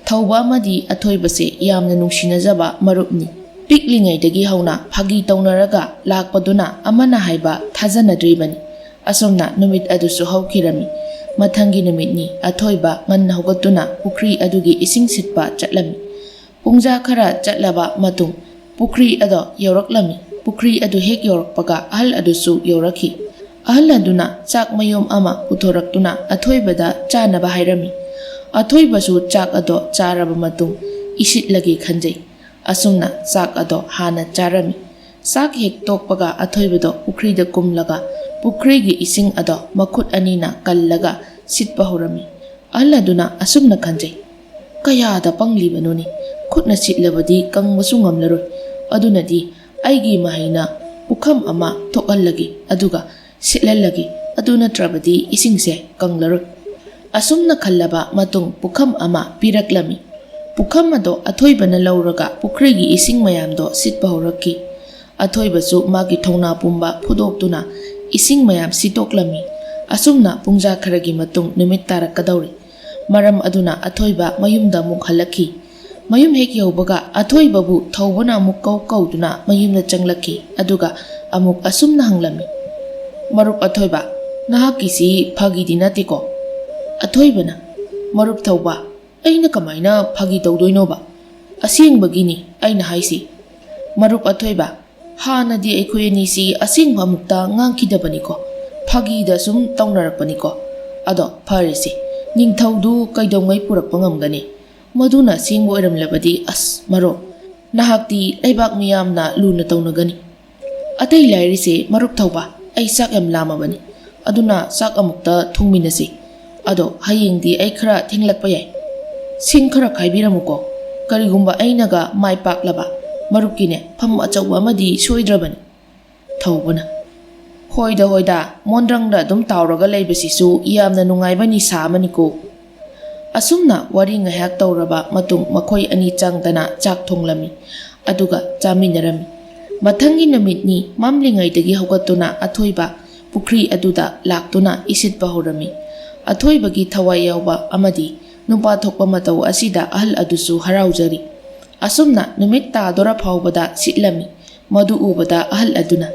ꯊꯧꯕ ꯑꯃꯗꯤ ꯑꯊꯣꯏꯕꯁꯦ ꯌꯥꯝꯅ ꯅꯨꯡꯁꯤꯅꯖꯕ ꯃꯔꯨꯞꯅꯤ꯫ ꯄꯤꯛꯂꯤꯉꯩꯗꯒꯤ ꯍꯧꯅ ꯐꯥꯒꯤ ꯇꯧꯅꯔꯒ ꯂꯥꯛꯄꯗꯨꯅ ꯑꯃꯅ ꯍꯥꯏꯕ ꯊꯥꯖꯅꯗ꯭ꯔꯤꯕꯅꯤ꯫ ꯑꯁꯨꯝꯅ ꯅꯨꯃꯤꯠ ꯑꯗꯨꯁꯨ ꯍꯧꯈꯤꯔꯝꯃꯤ꯫ ꯃꯊꯪꯒꯤ ꯅꯨꯃꯤꯠꯅꯤ꯫ ꯑꯊꯣꯏꯕ ꯉꯟꯅ ꯍꯧꯒꯠꯇꯨꯅ ꯄꯨꯈ꯭ꯔꯤ ꯑꯗꯨꯒꯤ ꯏꯁꯤꯡ ꯁꯤꯠꯄ ꯆꯠꯂꯝꯃꯤ꯫ ꯄꯨꯡꯖꯥ ꯈꯔ ꯆꯠꯂꯕ ꯃꯇꯨꯡ ꯄꯨꯈ꯭ꯔꯤ ꯑꯗꯣ ꯌꯧꯔꯛꯂꯝꯃꯤ꯫ ꯄꯨꯈ꯭ꯔꯤ ꯑꯗꯨ ꯍꯦꯛ ꯌꯧꯔꯛꯄꯒ ꯑꯍꯜ ꯑꯗꯨꯁꯨ ꯌꯧꯔꯛꯈꯤ꯫ ꯑꯍꯜ ꯑꯗꯨꯅ ꯆꯥꯛ ꯃꯌꯨꯝ ꯑꯃ ꯄꯨꯊꯣꯔꯛꯇꯨꯅ ꯑꯊꯣꯏꯕꯗ ꯆꯥꯅꯕ ꯍꯥꯏꯔꯝꯃꯤ꯫ ꯑꯊꯣꯏꯕꯁꯨ ꯆꯥꯛ ꯑꯗꯣ ꯆꯥꯔꯕ ꯃꯇꯨꯡ ꯏꯁꯤꯠꯂꯒꯦ ꯈꯟꯖꯩ꯫ ꯑꯁꯨꯝꯅ ꯆꯥꯛ ꯑꯗꯣ ꯍꯥꯟꯅ ꯆꯥꯔꯝꯃꯤ꯫ ꯆꯥꯛ ꯍꯦꯛ ꯇꯣꯛꯄꯒ ꯑꯊꯣꯏꯕꯗꯣ ꯄꯨꯈ꯭ꯔꯤꯗ ꯀꯨꯝꯂꯒ ꯄꯨꯈ꯭ꯔꯤꯒꯤ ꯏꯁꯤꯡ ꯑꯗꯣ ꯃꯈꯨꯠ ꯑꯅꯤꯅ ꯀꯜꯂꯒ ꯁꯤꯠꯄ ꯍꯧꯔꯝꯃꯤ꯫ ꯑꯍꯜ ꯑꯗꯨꯅ ꯑꯁꯨꯝꯅ ꯈꯟꯖꯩ, "ꯀꯌꯥꯗ ꯄꯪꯂꯤꯕꯅꯣꯅꯦ, ꯈꯨꯠꯅ ꯁꯤꯠꯂꯕꯗꯤ ꯀꯪꯕꯁꯨ ꯉꯝꯂꯔꯣꯏ꯫ ꯑꯗꯨꯅꯗꯤ ꯑꯩꯒꯤ ꯃꯍꯩꯅ ꯄꯨꯈꯝ ꯑꯃ ꯊꯣꯛꯍꯜꯂꯒꯦ, ꯑꯗꯨꯒ ꯁꯤꯠꯍꯜꯂꯒꯦ꯫ ꯑꯗꯨ ꯅꯠꯇ꯭ꯔꯕꯗꯤ ꯏꯁꯤꯡꯁꯦ ꯀꯪꯂꯔꯣꯏ"꯫ ꯑꯁꯨꯝꯅ ꯈꯜꯂꯕ ꯃꯇꯨꯡ ꯄꯨꯈꯝ ꯑꯃ ꯄꯤꯔꯛꯂꯝꯃꯤ꯫ ꯄꯨꯈꯝ ꯑꯗꯣ ꯑꯊꯣꯏꯕꯅ ꯂꯧꯔꯒ ꯄꯨꯈ꯭ꯔꯤꯒꯤ ꯏꯁꯤꯡ ꯃꯌꯥꯝꯗꯣ ꯁꯤꯠꯄ ꯍꯧꯔꯛꯈꯤ꯫ ꯑꯊꯣꯏꯕꯁꯨ ꯃꯥꯒꯤ ꯊꯧꯅꯥ ꯄꯨꯝꯕ ꯐꯨꯗꯣꯛꯇꯨꯅ ꯏꯁꯤꯡ ꯃꯌꯥꯝ ꯁꯤꯠꯇꯣꯛꯂꯝꯃꯤ꯫ ꯑꯁꯨꯝꯅ ꯄꯨꯡꯖꯥ ꯈꯔꯒꯤ ꯃꯇꯨꯡ ꯅꯨꯃꯤꯠ ꯇꯥꯔꯛꯀꯗꯧꯔꯤ꯫ ꯃꯔꯝ ꯑꯗꯨꯅ ꯑꯊꯣꯏꯕ ꯃꯌꯨꯝꯗ ꯑꯃꯨꯛ ꯍꯜꯂꯛꯈꯤ꯫ ꯃꯌꯨꯝ ꯍꯦꯛ ꯌꯧꯕꯒ ꯑꯊꯣꯏꯕꯕꯨ ꯊꯧꯕꯅ ꯑꯃꯨꯛ ꯀꯧ ꯀꯧꯗꯨꯅ ꯃꯌꯨꯝꯗ ꯆꯪꯂꯛꯈꯤ꯫ ꯑꯗꯨꯒ ꯑꯃꯨꯛ ꯑꯁꯨꯝꯅ ꯍꯪꯂꯝꯃꯤ, "ꯃꯔꯨꯞ ꯑꯊꯣꯏꯕ, ꯅꯍꯥꯛꯀꯤꯁꯤ ꯐꯥꯒꯤꯗꯤ ꯅꯠꯇꯦꯀꯣ?" ꯑꯊꯣꯏꯕꯅ, "ꯃꯔꯨꯞ ꯊꯧꯕ, ꯑꯩꯅ ꯀꯃꯥꯏꯅ ꯐꯥꯒꯤ ꯇꯧꯗꯣꯏꯅꯣꯕ? ꯑꯁꯦꯡꯕꯒꯤꯅꯤ ꯑꯩꯅ ꯍꯥꯏꯁꯤ꯫ ꯃꯔꯨꯞ ꯑꯊꯣꯏꯕ, ꯍꯥꯟꯅꯗꯤ ꯑꯩꯈꯣꯏ ꯑꯅꯤꯁꯤ ꯑꯁꯦꯡꯕ ꯑꯃꯨꯛꯇ ꯉꯥꯡꯈꯤꯗꯕꯅꯤꯀꯣ, ꯐꯥꯒꯤꯗ ꯁꯨꯝ ꯇꯧꯅꯔꯛꯄꯅꯤꯀꯣ꯫ ꯑꯗꯣ ꯐꯔꯦꯁꯦ, ꯅꯤꯡꯊꯧꯗꯨ ꯀꯩꯗꯧꯉꯩ ꯄꯨꯔꯛꯄ ꯉꯝꯒꯅꯤ? ꯃꯗꯨꯅ ꯑꯁꯦꯡꯕ ꯑꯣꯏꯔꯝꯂꯕꯗꯤ, ꯑꯁ ꯃꯔꯨꯞ, ꯅꯍꯥꯛꯇꯤ ꯂꯩꯕꯥꯛ ꯃꯤꯌꯥꯝꯅ ꯂꯨꯅ ꯇꯧꯅꯒꯅꯤ꯫ ꯑꯇꯩ ꯂꯥꯏꯔꯤꯁꯦ ꯃꯔꯨꯞ ꯊꯧꯕ, ꯑꯩ ꯆꯥꯛ ꯌꯥꯝ ꯂꯥꯝꯃꯕꯅꯤ, ꯑꯗꯨꯅ ꯆꯥꯛ ꯑꯃꯨꯛꯇ ꯊꯣꯡꯃꯤꯟꯅꯁꯤ꯫ ꯑꯗꯣ ꯍꯌꯦꯡꯗꯤ ꯑꯩ ꯈꯔ ꯊꯦꯡꯂꯛꯄ ꯌꯥꯏ꯫ ꯁꯤꯡ ꯈꯔ ꯈꯥꯏꯕꯤꯔꯝꯃꯨꯀꯣ꯫ ꯀꯔꯤꯒꯨꯝꯕ ꯑꯩꯅꯒ ꯃꯥꯏ ꯄꯥꯛꯂꯕ, ꯃꯔꯨꯞꯀꯤꯅꯦ ꯐꯝ ꯑꯆꯧꯕ ꯑꯃꯗꯤ ꯁꯣꯏꯗ꯭ꯔꯕꯅꯤ"꯫ ꯊꯧꯕꯅ, "ꯍꯣꯏꯗ ꯍꯣꯏꯗ, ꯃꯣꯟꯗ꯭ꯔꯪꯗ ꯑꯗꯨꯝ ꯇꯥꯎꯔꯒ ꯂꯩꯕꯁꯤꯁꯨ ꯌꯥꯝꯅ ꯅꯨꯡꯉꯥꯏꯕ ꯅꯤꯁꯥ ꯑꯃꯅꯤꯀꯣ"꯫ ꯑꯁꯨꯝꯅ ꯋꯥꯔꯤ ꯉꯥꯏꯍꯥꯛ ꯇꯧꯔꯕ ꯃꯇꯨꯡ ꯃꯈꯣꯏ ꯑꯅꯤ ꯆꯪꯗꯅ ꯆꯥꯛ ꯊꯣꯡꯂꯝꯃꯤ꯫ ꯑꯗꯨꯒ ꯆꯥꯃꯤꯟꯅꯔꯝꯃꯤ꯫ ꯃꯊꯪꯒꯤ ꯅꯨꯃꯤꯠꯅꯤ꯫ ꯃꯝꯂꯤꯉꯩꯗꯒꯤ ꯍꯧꯒꯠꯇꯨꯅ ꯑꯊꯣꯏꯕ ꯄꯨꯈ꯭ꯔꯤ ꯑꯗꯨꯗ ꯂꯥꯛꯇꯨꯅ ꯏꯁꯤꯠꯄ ꯍꯧꯔꯝꯃꯤ꯫ ꯑꯊꯣꯏꯕꯒꯤ ꯊꯋꯥꯏ ꯌꯥꯎꯕ ꯑꯃꯗꯤ ꯅꯨꯄꯥ ꯊꯣꯛꯄ ꯃꯇꯧ ꯑꯁꯤꯗ ꯑꯍꯜ ꯑꯗꯨꯁꯨ ꯍꯔꯥꯎꯖꯔꯤ꯫ ꯑꯁꯨꯝꯅ ꯅꯨꯃꯤꯠ ꯇꯥꯗꯣꯔ ꯐꯥꯎꯕꯗ ꯁꯤꯠꯂꯝꯃꯤ꯫ ꯃꯗꯨ ꯎꯕꯗ ꯑꯍꯜ ꯑꯗꯨꯅ,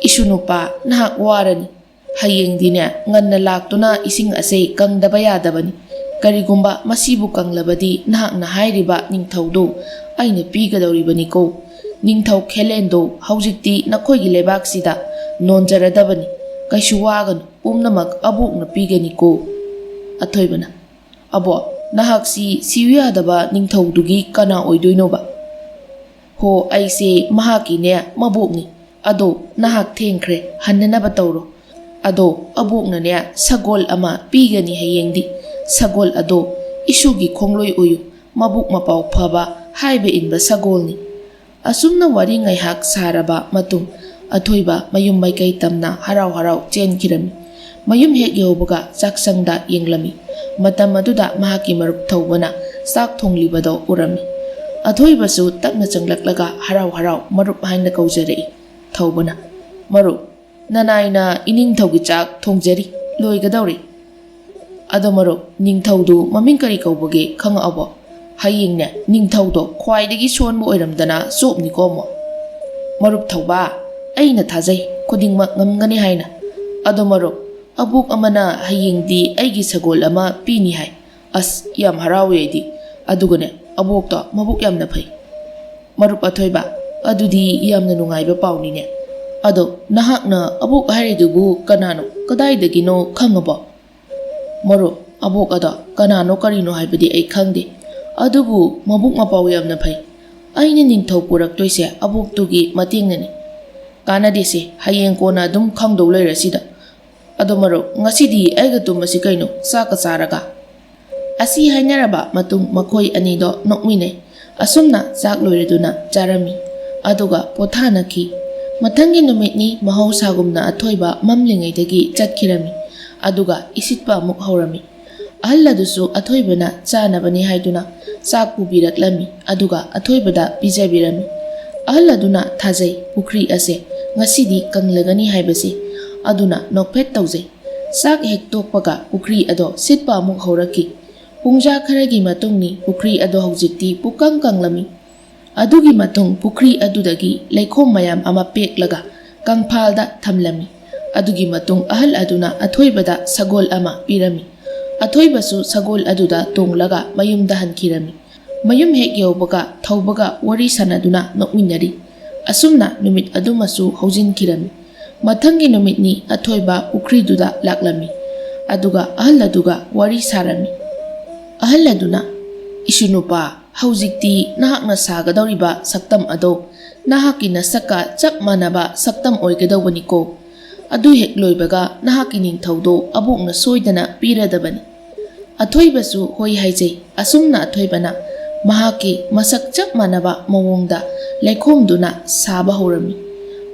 "ꯏꯁꯨ ꯅꯨꯄꯥ, ꯅꯍꯥꯛ ꯋꯥꯔꯅꯤ꯫ ꯍꯌꯦꯡꯗꯤꯅꯦ, ꯉꯟꯅ ꯂꯥꯛꯇꯨꯅ ꯏꯁꯤꯡ ꯑꯁꯦ ꯀꯪꯗꯕ ꯌꯥꯗꯕꯅꯤ꯫ ꯀꯔꯤꯒꯨꯝꯕ ꯃꯁꯤꯕꯨ ꯀꯪꯂꯕꯗꯤ ꯅꯍꯥꯛꯅ ꯍꯥꯏꯔꯤꯕ ꯅꯤꯡꯊꯧꯗꯨ ꯑꯩꯅ ꯄꯤꯒꯗꯧꯔꯤꯕꯅꯤꯀꯣ꯫ ꯅꯤꯡꯊꯧ ꯈꯦꯂꯦꯟꯗꯣ ꯍꯧꯖꯤꯛꯇꯤ ꯅꯈꯣꯏꯒꯤ ꯂꯩꯕꯥꯛꯁꯤꯗ ꯅꯣꯟꯖꯔꯗꯕꯅꯤ꯫ ꯀꯩꯁꯨ ꯋꯥꯒꯅꯨ, ꯄꯨꯝꯅꯃꯛ ꯑꯕꯣꯛꯅ ꯄꯤꯒꯅꯤꯀꯣ꯫" ꯑꯊꯣꯏꯕꯅ, "ꯑꯕꯣꯛ, ꯅꯍꯥꯛꯁꯤ ꯁꯤꯌꯨ ꯌꯥꯗꯕ ꯅꯤꯡꯊꯧꯗꯨꯒꯤ ꯀꯅꯥ ꯑꯣꯏꯗꯣꯏꯅꯣꯕ?" "ꯍꯣ, ꯑꯩꯁꯦ ꯃꯍꯥꯛꯀꯤꯅꯦ ꯃꯕꯣꯛꯅꯤ꯫ ꯑꯗꯣ ꯅꯍꯥꯛ ꯊꯦꯡꯈ꯭ꯔꯦ, ꯍꯟꯅꯅꯕ ꯇꯧꯔꯣ꯫ ꯑꯗꯣ ꯑꯕꯣꯛꯅꯅꯦ ꯁꯒꯣꯜ ꯑꯃ ꯄꯤꯒꯅꯤ ꯍꯌꯦꯡꯗꯤ꯫ ꯁꯒꯣꯜ ꯑꯗꯣ ꯏꯁꯨꯒꯤ ꯈꯣꯡꯂꯣꯏ ꯑꯣꯏꯌꯨ, ꯃꯕꯨꯛ ꯃꯄꯥꯎ ꯐꯕ, ꯍꯥꯏꯕ ꯏꯟꯕ ꯁꯒꯣꯜꯅꯤ꯫" ꯑꯁꯨꯝꯅ ꯋꯥꯔꯤ ꯉꯥꯏꯍꯥꯛ ꯁꯥꯔꯕ ꯃꯇꯨꯡ, ꯑꯊꯣꯏꯕ ꯃꯌꯨꯝ ꯃꯥꯏꯀꯩ ꯇꯝꯅ ꯍꯔꯥꯎ ꯍꯔꯥꯎ ꯆꯦꯟꯈꯤꯔꯝꯃꯤ꯫ ꯃꯌꯨꯝ ꯍꯦꯛ ꯌꯧꯕꯒ ꯆꯥꯛꯁꯪꯗ ꯌꯦꯡꯂꯝꯃꯤ꯫ ꯃꯇꯝ ꯑꯗꯨꯗ ꯃꯍꯥꯛꯀꯤ ꯃꯔꯨꯞ ꯊꯧꯕꯅ ꯆꯥꯛ ꯊꯣꯡꯂꯤꯕꯗꯣ ꯎꯔꯝꯃꯤ꯫ ꯑꯊꯣꯏꯕꯁꯨ ꯇꯞꯅ ꯆꯪꯂꯛꯂꯒ ꯍꯔꯥꯎ ꯍꯔꯥꯎ ꯃꯔꯨꯞ ꯍꯥꯏꯅ ꯀꯧꯖꯔꯛꯏ꯫ ꯊꯧꯕꯅ, "ꯃꯔꯨꯞ, ꯅꯅꯥꯏꯅ ꯏꯅꯤꯡꯊꯧꯒꯤ ꯆꯥꯛ ꯊꯣꯡꯖꯔꯤ, ꯂꯣꯏꯒꯗꯧꯔꯦ꯫ ꯑꯗꯣ ꯃꯔꯨꯞ, ꯅꯤꯡꯊꯧꯗꯨ ꯃꯃꯤꯡ ꯀꯔꯤ ꯀꯧꯕꯒꯦ ꯈꯪꯉꯛꯑꯕꯣ? ꯍꯌꯦꯡꯅꯦ ꯅꯤꯡꯊꯧꯗꯣ ꯈ꯭ꯋꯥꯏꯗꯒꯤ ꯁꯣꯟꯕ ꯑꯣꯏꯔꯝꯗꯅ ꯆꯣꯞꯅꯤꯀꯣ ꯑꯃꯨꯛ꯫" ꯃꯔꯨꯞ ꯊꯧꯕ, "ꯑꯩꯅ ꯊꯥꯖꯩ ꯈꯨꯗꯤꯡꯃꯛ ꯉꯝꯒꯅꯤ ꯍꯥꯏꯅ꯫ ꯑꯗꯣ ꯃꯔꯨꯞ, ꯑꯕꯣꯛ ꯑꯃꯅ ꯍꯌꯦꯡꯗꯤ ꯑꯩꯒꯤ ꯁꯒꯣꯜ ꯑꯃ ꯄꯤꯅꯤ ꯍꯥꯏ꯫ ꯑꯁ, ꯌꯥꯝ ꯍꯔꯥꯎꯋꯦ ꯑꯩꯗꯤ꯫ ꯑꯗꯨꯒꯅꯦ, ꯑꯕꯣꯛꯇꯣ ꯃꯕꯨꯛ ꯌꯥꯝꯅ ꯐꯩ꯫" ꯃꯔꯨꯞ ꯑꯊꯣꯏꯕ, "ꯑꯗꯨꯗꯤ ꯌꯥꯝꯅ ꯅꯨꯡꯉꯥꯏꯕ ꯄꯥꯎꯅꯤꯅꯦ꯫ ꯑꯗꯣ ꯅꯍꯥꯛꯅ ꯑꯕꯣꯛ ꯍꯥꯏꯔꯤꯗꯨꯕꯨ ꯀꯅꯥꯅꯣ, ꯀꯗꯥꯏꯗꯒꯤꯅꯣ ꯈꯪꯉꯕꯣ?" ꯃꯔꯨꯞ, ꯑꯕꯣꯛ ꯑꯗꯣ ꯀꯅꯥꯅꯣ ꯀꯔꯤꯅꯣ ꯍꯥꯏꯕꯗꯤ ꯑꯩ ꯈꯪꯗꯦ꯫ ꯑꯗꯨꯕꯨ ꯃꯕꯨꯛ ꯃꯄꯥꯎ ꯌꯥꯝꯅ ꯐꯩ꯫ ꯑꯩꯅ ꯅꯤꯡꯊꯧ ꯄꯨꯔꯛꯇꯣꯏꯁꯦ ꯑꯕꯣꯛꯇꯨꯒꯤ ꯃꯇꯦꯡꯅꯅꯤ꯫ ꯀꯥꯟꯅꯗꯦꯁꯦ, ꯍꯌꯦꯡ ꯀꯣꯟꯅ ꯑꯗꯨꯝ ꯈꯪꯗꯧ ꯂꯩꯔꯁꯤꯗ꯫ ꯑꯗꯣ ꯃꯔꯨꯞ, ꯉꯁꯤꯗꯤ ꯑꯩꯒ ꯇꯨꯝꯃꯁꯤ ꯀꯩꯅꯣ, ꯆꯥꯛꯀ ꯆꯥꯔꯒ꯫ ꯑꯁꯤ ꯍꯥꯏꯅꯔꯕ ꯃꯇꯨꯡ ꯃꯈꯣꯏ ꯑꯅꯤꯗꯣ ꯅꯣꯛꯃꯤꯟꯅꯩ꯫ ꯑꯁꯨꯝꯅ ꯆꯥꯛ ꯂꯣꯏꯔꯗꯨꯅ ꯆꯥꯔꯝꯃꯤ꯫ ꯑꯗꯨꯒ ꯄꯣꯊꯥꯅꯈꯤ꯫ ꯃꯊꯪꯒꯤ ꯅꯨꯃꯤꯠꯅꯤ ꯃꯍꯧꯁꯥꯒꯨꯝꯅ ꯑꯊꯣꯏꯕ ꯃꯝꯂꯤꯉꯩꯗꯒꯤ ꯆꯠꯈꯤꯔꯝꯃꯤ꯫ ꯑꯗꯨꯒ ꯏꯁꯤꯠꯄ ꯑꯃꯨꯛ ꯍꯧꯔꯝꯃꯤ꯫ ꯑꯍꯜ ꯑꯗꯨꯁꯨ ꯑꯊꯣꯏꯕꯅ ꯆꯥꯅꯕꯅꯤ ꯍꯥꯏꯗꯨꯅ ꯆꯥꯛ ꯄꯨꯕꯤꯔꯛꯂꯝꯃꯤ꯫ ꯑꯗꯨꯒ ꯑꯊꯣꯏꯕꯗ ꯄꯤꯖꯕꯤꯔꯝꯃꯤ꯫ ꯑꯍꯜ ꯑꯗꯨꯅ ꯊꯥꯖꯩ ꯄꯨꯈ꯭ꯔꯤ ꯑꯁꯦ ꯉꯁꯤꯗꯤ ꯀꯪꯂꯒꯅꯤ ꯍꯥꯏꯕꯁꯦ꯫ ꯑꯗꯨꯅ ꯅꯣꯛꯐꯦꯠ ꯇꯧꯖꯩ꯫ ꯆꯥꯛ ꯍꯦꯛ ꯇꯣꯛꯄꯒ ꯄꯨꯈ꯭ꯔꯤ ꯑꯗꯣ ꯁꯤꯠꯄ ꯑꯃꯨꯛ ꯍꯧꯔꯛꯈꯤ꯫ ꯄꯨꯡꯖꯥ ꯈꯔꯒꯤ ꯃꯇꯨꯡꯅꯤ ꯄꯨꯈ꯭ꯔꯤ ꯑꯗꯣ ꯍꯧꯖꯤꯛꯇꯤ ꯄꯨꯀꯪ ꯀꯪꯂꯝꯃꯤ꯫ ꯑꯗꯨꯒꯤ ꯃꯇꯨꯡ ꯄꯨꯈ꯭ꯔꯤ ꯑꯗꯨꯗꯒꯤ ꯂꯩꯈꯣꯝ ꯃꯌꯥꯝ ꯑꯃ ꯄꯦꯛꯂꯒ ꯀꯪꯐꯥꯜꯗ ꯊꯝꯂꯝꯃꯤ꯫ ꯑꯗꯨꯒꯤ ꯃꯇꯨꯡ ꯑꯍꯜ ꯑꯗꯨꯅ ꯑꯊꯣꯏꯕꯗ ꯁꯒꯣꯜ ꯑꯃ ꯄꯤꯔꯝꯃꯤ꯫ ꯑꯊꯣꯏꯕꯁꯨ ꯁꯒꯣꯜ ꯑꯗꯨꯗ ꯇꯣꯡꯂꯒ ꯃꯌꯨꯝꯗ ꯍꯟꯈꯤꯔꯝꯃꯤ꯫ ꯃꯌꯨꯝ ꯍꯦꯛ ꯌꯧꯕꯒ ꯊꯧꯕꯒ ꯋꯥꯔꯤ ꯁꯥꯟꯅꯗꯨꯅ ꯅꯣꯛꯃꯤꯟꯅꯔꯤ꯫ ꯑꯁꯨꯝꯅ ꯅꯨꯃꯤꯠ ꯑꯗꯨꯃꯁꯨ ꯍꯧꯖꯤꯟꯈꯤꯔꯝꯃꯤ꯫ ꯃꯊꯪꯒꯤ ꯅꯨꯃꯤꯠꯅꯤ ꯑꯊꯣꯏꯕ ꯄꯨꯈ꯭ꯔꯤꯗꯨꯗ ꯂꯥꯛꯂꯝꯃꯤ꯫ ꯑꯗꯨꯒ ꯑꯍꯜ ꯑꯗꯨꯒ ꯋꯥꯔꯤ ꯁꯥꯔꯝꯃꯤ꯫ ꯑꯍꯜ ꯑꯗꯨꯅ, "ꯏꯁꯨ ꯅꯨꯄꯥ, ꯍꯧꯖꯤꯛꯇꯤ ꯅꯍꯥꯛꯅ ꯁꯥꯒꯗꯧꯔꯤꯕ ꯁꯛꯇꯝ ꯑꯗꯣ ꯅꯍꯥꯛꯀꯤ ꯅꯁꯛꯀ ꯆꯞ ꯃꯥꯟꯅꯕ ꯁꯛꯇꯝ ꯑꯣꯏꯒꯗꯧꯕꯅꯤꯀꯣ꯫ ꯑꯗꯨ ꯍꯦꯛ ꯂꯣꯏꯕꯒ ꯅꯍꯥꯛꯀꯤ ꯅꯤꯡꯊꯧꯗꯣ ꯑꯕꯣꯛꯅ ꯁꯣꯏꯗꯅ ꯄꯤꯔꯗꯕꯅꯤ꯫" ꯑꯊꯣꯏꯕꯁꯨ ꯍꯣꯏ ꯍꯥꯏꯖꯩ꯫ ꯑꯁꯨꯝꯅ ꯑꯊꯣꯏꯕꯅ ꯃꯍꯥꯛꯀꯤ ꯃꯁꯛ ꯆꯞ ꯃꯥꯟꯅꯕ ꯃꯑꯣꯡꯗ ꯂꯩꯈꯣꯝꯗꯨꯅ ꯁꯥꯕ ꯍꯧꯔꯝꯃꯤ꯫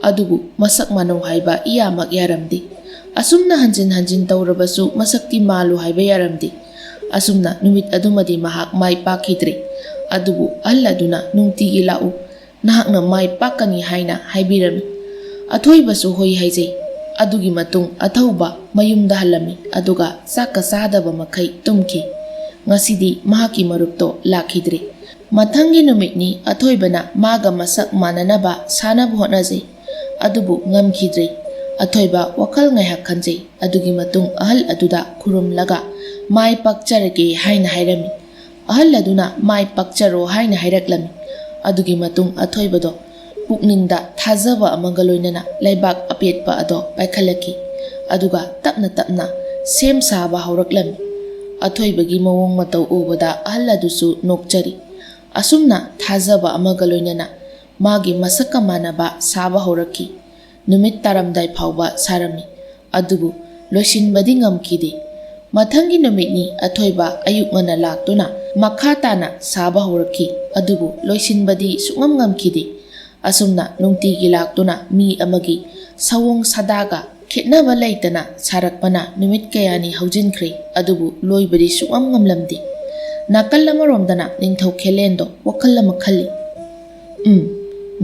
ꯑꯗꯨꯕꯨ ꯃꯁꯛ ꯃꯥꯟꯅꯧ ꯍꯥꯏꯕ ꯏꯌꯥꯃꯛ ꯌꯥꯔꯝꯗꯦ꯫ ꯑꯁꯨꯝꯅ ꯍꯟꯖꯤꯟ ꯍꯟꯖꯤꯟ ꯇꯧꯔꯕꯁꯨ ꯃꯁꯛꯇꯤ ꯃꯥꯜꯂꯨ ꯍꯥꯏꯕ ꯌꯥꯔꯝꯗꯦ꯫ ꯑꯁꯨꯝꯅ ꯅꯨꯃꯤꯠ ꯑꯗꯨꯃꯗꯤ ꯃꯍꯥꯛ ꯃꯥꯏ ꯄꯥꯛꯈꯤꯗ꯭ꯔꯦ꯫ ꯑꯗꯨꯕꯨ ꯑꯍꯜ ꯑꯗꯨꯅ ꯅꯨꯡꯇꯤꯒꯤ ꯂꯥꯛꯎ, ꯅꯍꯥꯛꯅ ꯃꯥꯏ ꯄꯥꯛꯀꯅꯤ ꯍꯥꯏꯅ ꯍꯥꯏꯕꯤꯔꯝꯃꯤ꯫ ꯑꯊꯣꯏꯕꯁꯨ ꯍꯣꯏ ꯍꯥꯏꯖꯩ꯫ ꯑꯗꯨꯒꯤ ꯃꯇꯨꯡ ꯑꯊꯧꯕ ꯃꯌꯨꯝꯗ ꯍꯜꯂꯝꯃꯤ, ꯑꯗꯨꯒ ꯆꯥꯛꯀ ꯆꯥꯗꯕ ꯃꯈꯩ ꯇꯨꯝꯈꯤ꯫ ꯉꯁꯤꯗꯤ ꯃꯍꯥꯛꯀꯤ ꯃꯔꯨꯞꯇꯣ ꯂꯥꯛꯈꯤꯗ꯭ꯔꯦ꯫ ꯃꯊꯪꯒꯤ ꯅꯨꯃꯤꯠꯅꯤ ꯑꯊꯣꯏꯕꯅ ꯃꯥꯒ ꯃꯁꯛ ꯃꯥꯟꯅꯅꯕ ꯁꯥꯟꯅꯕ ꯍꯣꯠꯅꯖꯩ, ꯑꯗꯨꯕꯨ ꯉꯝꯈꯤꯗ꯭ꯔꯦ꯫ ꯑꯊꯣꯏꯕ ꯋꯥꯈꯜ ꯉꯥꯏꯍꯥꯛ ꯈꯟꯖꯩ꯫ ꯑꯗꯨꯒꯤ ꯃꯇꯨꯡ ꯑꯍꯜ ꯑꯗꯨꯗ ꯈꯨꯔꯨꯝꯂꯒ "ꯃꯥꯏ ꯄꯥꯛꯆꯔꯒꯦ" ꯍꯥꯏꯅ ꯍꯥꯏꯔꯝꯃꯤ꯫ ꯑꯍꯜ ꯑꯗꯨꯅ "ꯃꯥꯏ ꯄꯥꯛꯆꯔꯣ" ꯍꯥꯏꯅ ꯍꯥꯏꯔꯛꯂꯝꯃꯤ꯫ ꯑꯗꯨꯒꯤ ꯃꯇꯨꯡ ꯑꯊꯣꯏꯕꯗꯣ ꯄꯨꯛꯅꯤꯡꯗ ꯊꯥꯖꯕ ꯑꯃꯒ ꯂꯣꯏꯅꯅ ꯂꯩꯕꯥꯛ ꯑꯄꯦꯠꯄ ꯑꯗꯣ ꯄꯥꯏꯈꯠꯂꯛꯈꯤ꯫ ꯑꯗꯨꯒ ꯇꯞꯅ ꯇꯞꯅ ꯁꯦꯝ ꯁꯥꯕ ꯍꯧꯔꯛꯂꯝꯃꯤ꯫ ꯑꯊꯣꯏꯕꯒꯤ ꯃꯑꯣꯡ ꯃꯇꯧ ꯎꯕꯗ ꯑꯍꯜ ꯑꯗꯨꯁꯨ ꯅꯣꯛꯆꯔꯤ꯫ ꯑꯁꯨꯝꯅ ꯊꯥꯖꯕ ꯑꯃꯒ ꯂꯣꯏꯅꯅ ꯃꯥꯒꯤ ꯃꯁꯛꯀ ꯃꯥꯟꯅꯕ ꯁꯥꯕ ꯍꯧꯔꯛꯈꯤ꯫ ꯅꯨꯃꯤꯠ ꯇꯥꯔꯝꯗꯥꯏ ꯐꯥꯎꯕ ꯁꯥꯔꯝꯃꯤ꯫ ꯑꯗꯨꯕꯨ ꯂꯣꯏꯁꯤꯟꯕꯗꯤ ꯉꯝꯈꯤꯗꯦ꯫ ꯃꯊꯪꯒꯤ ꯅꯨꯃꯤꯠꯅꯤ ꯑꯊꯣꯏꯕ ꯑꯌꯨꯛ ꯉꯟꯅ ꯂꯥꯛꯇꯨꯅ ꯃꯈꯥ ꯇꯥꯅ ꯁꯥꯕ ꯍꯧꯔꯛꯈꯤ꯫ ꯑꯗꯨꯕꯨ ꯂꯣꯏꯁꯤꯟꯕꯗꯤ ꯁꯨꯡꯉꯝ ꯉꯝꯈꯤꯗꯦ꯫ ꯑꯁꯨꯝꯅ ꯅꯨꯡꯇꯤꯒꯤ ꯂꯥꯛꯇꯨꯅ ꯃꯤ ꯑꯃꯒꯤ ꯁꯑꯣꯡ ꯁꯥꯗꯥꯒ ꯈꯦꯠꯅꯕ ꯂꯩꯇꯅ ꯁꯥꯔꯛꯄꯅ ꯅꯨꯃꯤꯠ ꯀꯌꯥꯅꯤ ꯍꯧꯖꯤꯟꯈ꯭ꯔꯦ꯫ ꯑꯗꯨꯕꯨ ꯂꯣꯏꯕꯗꯤ ꯁꯨꯡꯉꯝ ꯉꯝꯂꯝꯗꯦ꯫ ꯅꯥꯀꯜ ꯑꯃꯔꯣꯝꯗꯅ ꯅꯤꯡꯊꯧ ꯈꯦꯂꯦꯟꯗꯣ ꯋꯥꯈꯜ ꯑꯃ ꯈꯜꯂꯤ꯫ "ꯎꯝ,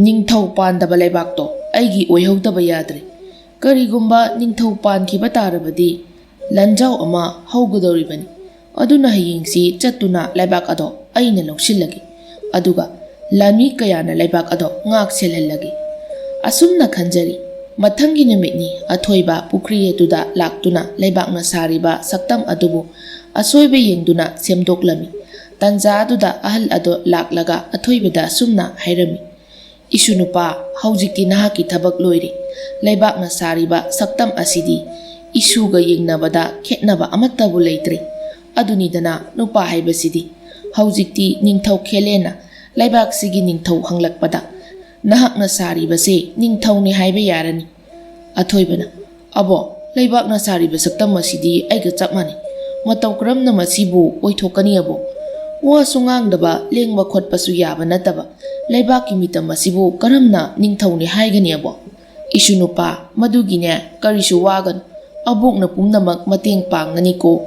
ꯅꯤꯡꯊꯧ ꯄꯥꯟꯗꯕ ꯂꯩꯕꯥꯛꯇꯣ ꯑꯩꯒꯤ ꯑꯣꯏꯍꯧꯗꯕ ꯌꯥꯗ꯭ꯔꯦ꯫ ꯀꯔꯤꯒꯨꯝꯕ ꯅꯤꯡꯊꯧ ꯄꯥꯟꯈꯤꯕ ꯇꯥꯔꯕꯗꯤ ꯂꯥꯟꯖꯥꯎ ꯑꯃ ꯍꯧꯒꯗꯧꯔꯤꯕꯅꯤ꯫ ꯑꯗꯨꯅ ꯍꯌꯦꯡꯁꯤ ꯆꯠꯇꯨꯅ ꯂꯩꯕꯥꯛ ꯑꯗꯣ ꯑꯩꯅ ꯂꯧꯁꯤꯜꯂꯒꯦ, ꯑꯗꯨꯒ ꯂꯥꯟꯃꯤ ꯀꯌꯥꯅ ꯂꯩꯕꯥꯛ ꯑꯗꯣ ꯉꯥꯛ ꯁꯦꯜꯍꯜꯂꯒꯦ꯫ ꯑꯁꯨꯝꯅ ꯈꯟꯖꯔꯤ꯫ ꯃꯊꯪꯒꯤ ꯅꯨꯃꯤꯠꯅꯤ꯫ ꯑꯊꯣꯏꯕ ꯄꯨꯈ꯭ꯔꯤ ꯑꯗꯨꯗ ꯂꯥꯛꯇꯨꯅ ꯂꯩꯕꯥꯛꯅ ꯁꯥꯔꯤꯕ ꯁꯛꯇꯝ ꯑꯗꯨꯕꯨ ꯑꯁꯣꯏꯕ ꯌꯦꯡꯗꯨꯅ ꯁꯦꯝꯗꯣꯛꯂꯝꯃꯤ꯫ ꯇꯟꯖꯥ ꯑꯗꯨꯗ ꯑꯍꯜ ꯑꯗꯣ ꯂꯥꯛꯂꯒ ꯑꯊꯣꯏꯕꯗ ꯑꯁꯨꯝꯅ ꯍꯥꯏꯔꯝꯃꯤ, "ꯏꯁꯨ ꯅꯨꯄꯥ, ꯍꯧꯖꯤꯛꯇꯤ ꯅꯍꯥꯛꯀꯤ ꯊꯕꯛ ꯂꯣꯏꯔꯦ꯫ ꯂꯩꯕꯥꯛꯅ ꯁꯥꯔꯤꯕ ꯁꯛꯇꯝ ꯑꯁꯤꯗꯤ ꯏꯁꯨꯒ ꯌꯦꯡꯅꯕꯗ ꯈꯦꯠꯅꯕ ꯑꯃꯠꯇꯕꯨ ꯂꯩꯇ꯭ꯔꯦ꯫ ꯑꯗꯨꯅꯤꯗꯅ ꯅꯨꯄꯥ ꯍꯥꯏꯕꯁꯤꯗꯤ꯫ ꯍꯧꯖꯤꯛꯇꯤ ꯅꯤꯡꯊꯧ ꯈꯦꯂꯦꯅ ꯂꯩꯕꯥꯛꯁꯤꯒꯤ ꯅꯤꯡꯊꯧ ꯍꯪꯂꯛꯄꯗ ꯅꯍꯥꯛꯅ ꯁꯥꯔꯤꯕꯁꯦ ꯅꯤꯡꯊꯧꯅꯤ ꯍꯥꯏꯕ ꯌꯥꯔꯅꯤ꯫" ꯑꯊꯣꯏꯕꯅ, "ꯑꯕꯣ, ꯂꯩꯕꯥꯛꯅ ꯁꯥꯔꯤꯕ ꯁꯛꯇꯝ ꯑꯁꯤꯗꯤ ꯑꯩꯒ ꯆꯞ ꯃꯥꯟꯅꯩ꯫ ꯃꯇꯧ ꯀꯔꯝꯅ ꯃꯁꯤꯕꯨ ꯑꯣꯏꯊꯣꯛꯀꯅꯤ ꯑꯕꯣ? ꯋꯥꯁꯨ ꯉꯥꯡꯗꯕ, ꯂꯦꯡꯕ ꯈꯣꯠꯄꯁꯨ ꯌꯥꯕ ꯅꯠꯇꯕ ꯂꯩꯕꯥꯛꯀꯤ ꯃꯤꯇꯝ ꯑꯁꯤꯕꯨ ꯀꯔꯝꯅ ꯅꯤꯡꯊꯧꯅꯤ ꯍꯥꯏꯒꯅꯤ ꯑꯕꯣ?" "ꯏꯁꯨ ꯅꯨꯄꯥ, ꯃꯗꯨꯒꯤꯅꯦ ꯀꯔꯤꯁꯨ ꯋꯥꯒꯅꯨ꯫ ꯑꯕꯣꯛꯅ ꯄꯨꯝꯅꯃꯛ ꯃꯇꯦꯡ ꯄꯥꯡꯒꯅꯤꯀꯣ꯫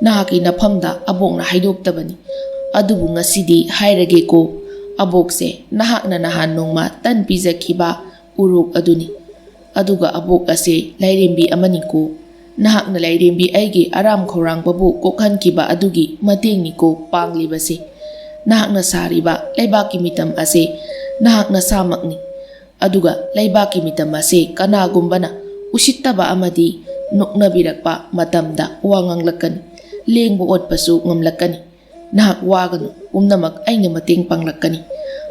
ꯅꯍꯥꯛꯀꯤ ꯅꯐꯝꯗ ꯑꯕꯣꯛꯅ ꯍꯥꯏꯗꯣꯛꯇꯕꯅꯤ꯫ ꯑꯗꯨꯕꯨ ꯉꯁꯤꯗꯤ ꯍꯥꯏꯔꯒꯦꯀꯣ꯫ ꯑꯕꯣꯛꯁꯦ ꯅꯍꯥꯛꯅ ꯅꯍꯥꯟ ꯅꯣꯡꯃ ꯇꯟ ꯄꯤꯖꯈꯤꯕ ꯎꯔꯣꯛ ꯑꯗꯨꯅꯤ꯫ ꯑꯗꯨꯒ ꯑꯕꯣꯛ ꯑꯁꯦ ꯂꯥꯏꯔꯦꯝꯕꯤ ꯑꯃꯅꯤꯀꯣ꯫ ꯅꯍꯥꯛꯅ ꯂꯥꯏꯔꯦꯝꯕꯤ ꯑꯩꯒꯤ ꯑꯔꯥꯝ ꯈꯧꯔꯥꯡꯕꯕꯨ ꯀꯣꯛꯍꯟꯈꯤꯕ ꯑꯗꯨꯒꯤ ꯃꯇꯦꯡꯅꯤꯀꯣ ꯄꯥꯡꯂꯤꯕꯁꯦ꯫ ꯅꯍꯥꯛꯅ ꯁꯥꯔꯤꯕ ꯂꯩꯕꯥꯛꯀꯤ ꯃꯤꯇꯝ ꯑꯁꯦ ꯅꯍꯥꯛ ꯅꯁꯥꯃꯛꯅꯤ꯫ ꯑꯗꯨꯒ ꯂꯩꯕꯥꯛꯀꯤ ꯃꯤꯇꯝ ꯑꯁꯦ ꯀꯅꯥꯒꯨꯝꯕꯅ ꯎꯁꯤꯠꯇꯕ ꯑꯃꯗꯤ ꯅꯣꯛꯅꯕꯤꯔꯛꯄ ꯃꯇꯝꯗ ꯋꯥ ꯉꯥꯡꯂꯛꯀꯅꯤ, ꯂꯦꯡꯕ ꯑꯣꯠꯄꯁꯨ ꯉꯝꯂꯛꯀꯅꯤ꯫ ꯅꯍꯥꯛ ꯋꯥꯒꯅꯨ, ꯄꯨꯝꯅꯃꯛ ꯑꯩꯅ ꯃꯇꯦꯡ ꯄꯥꯡꯂꯛꯀꯅꯤ꯫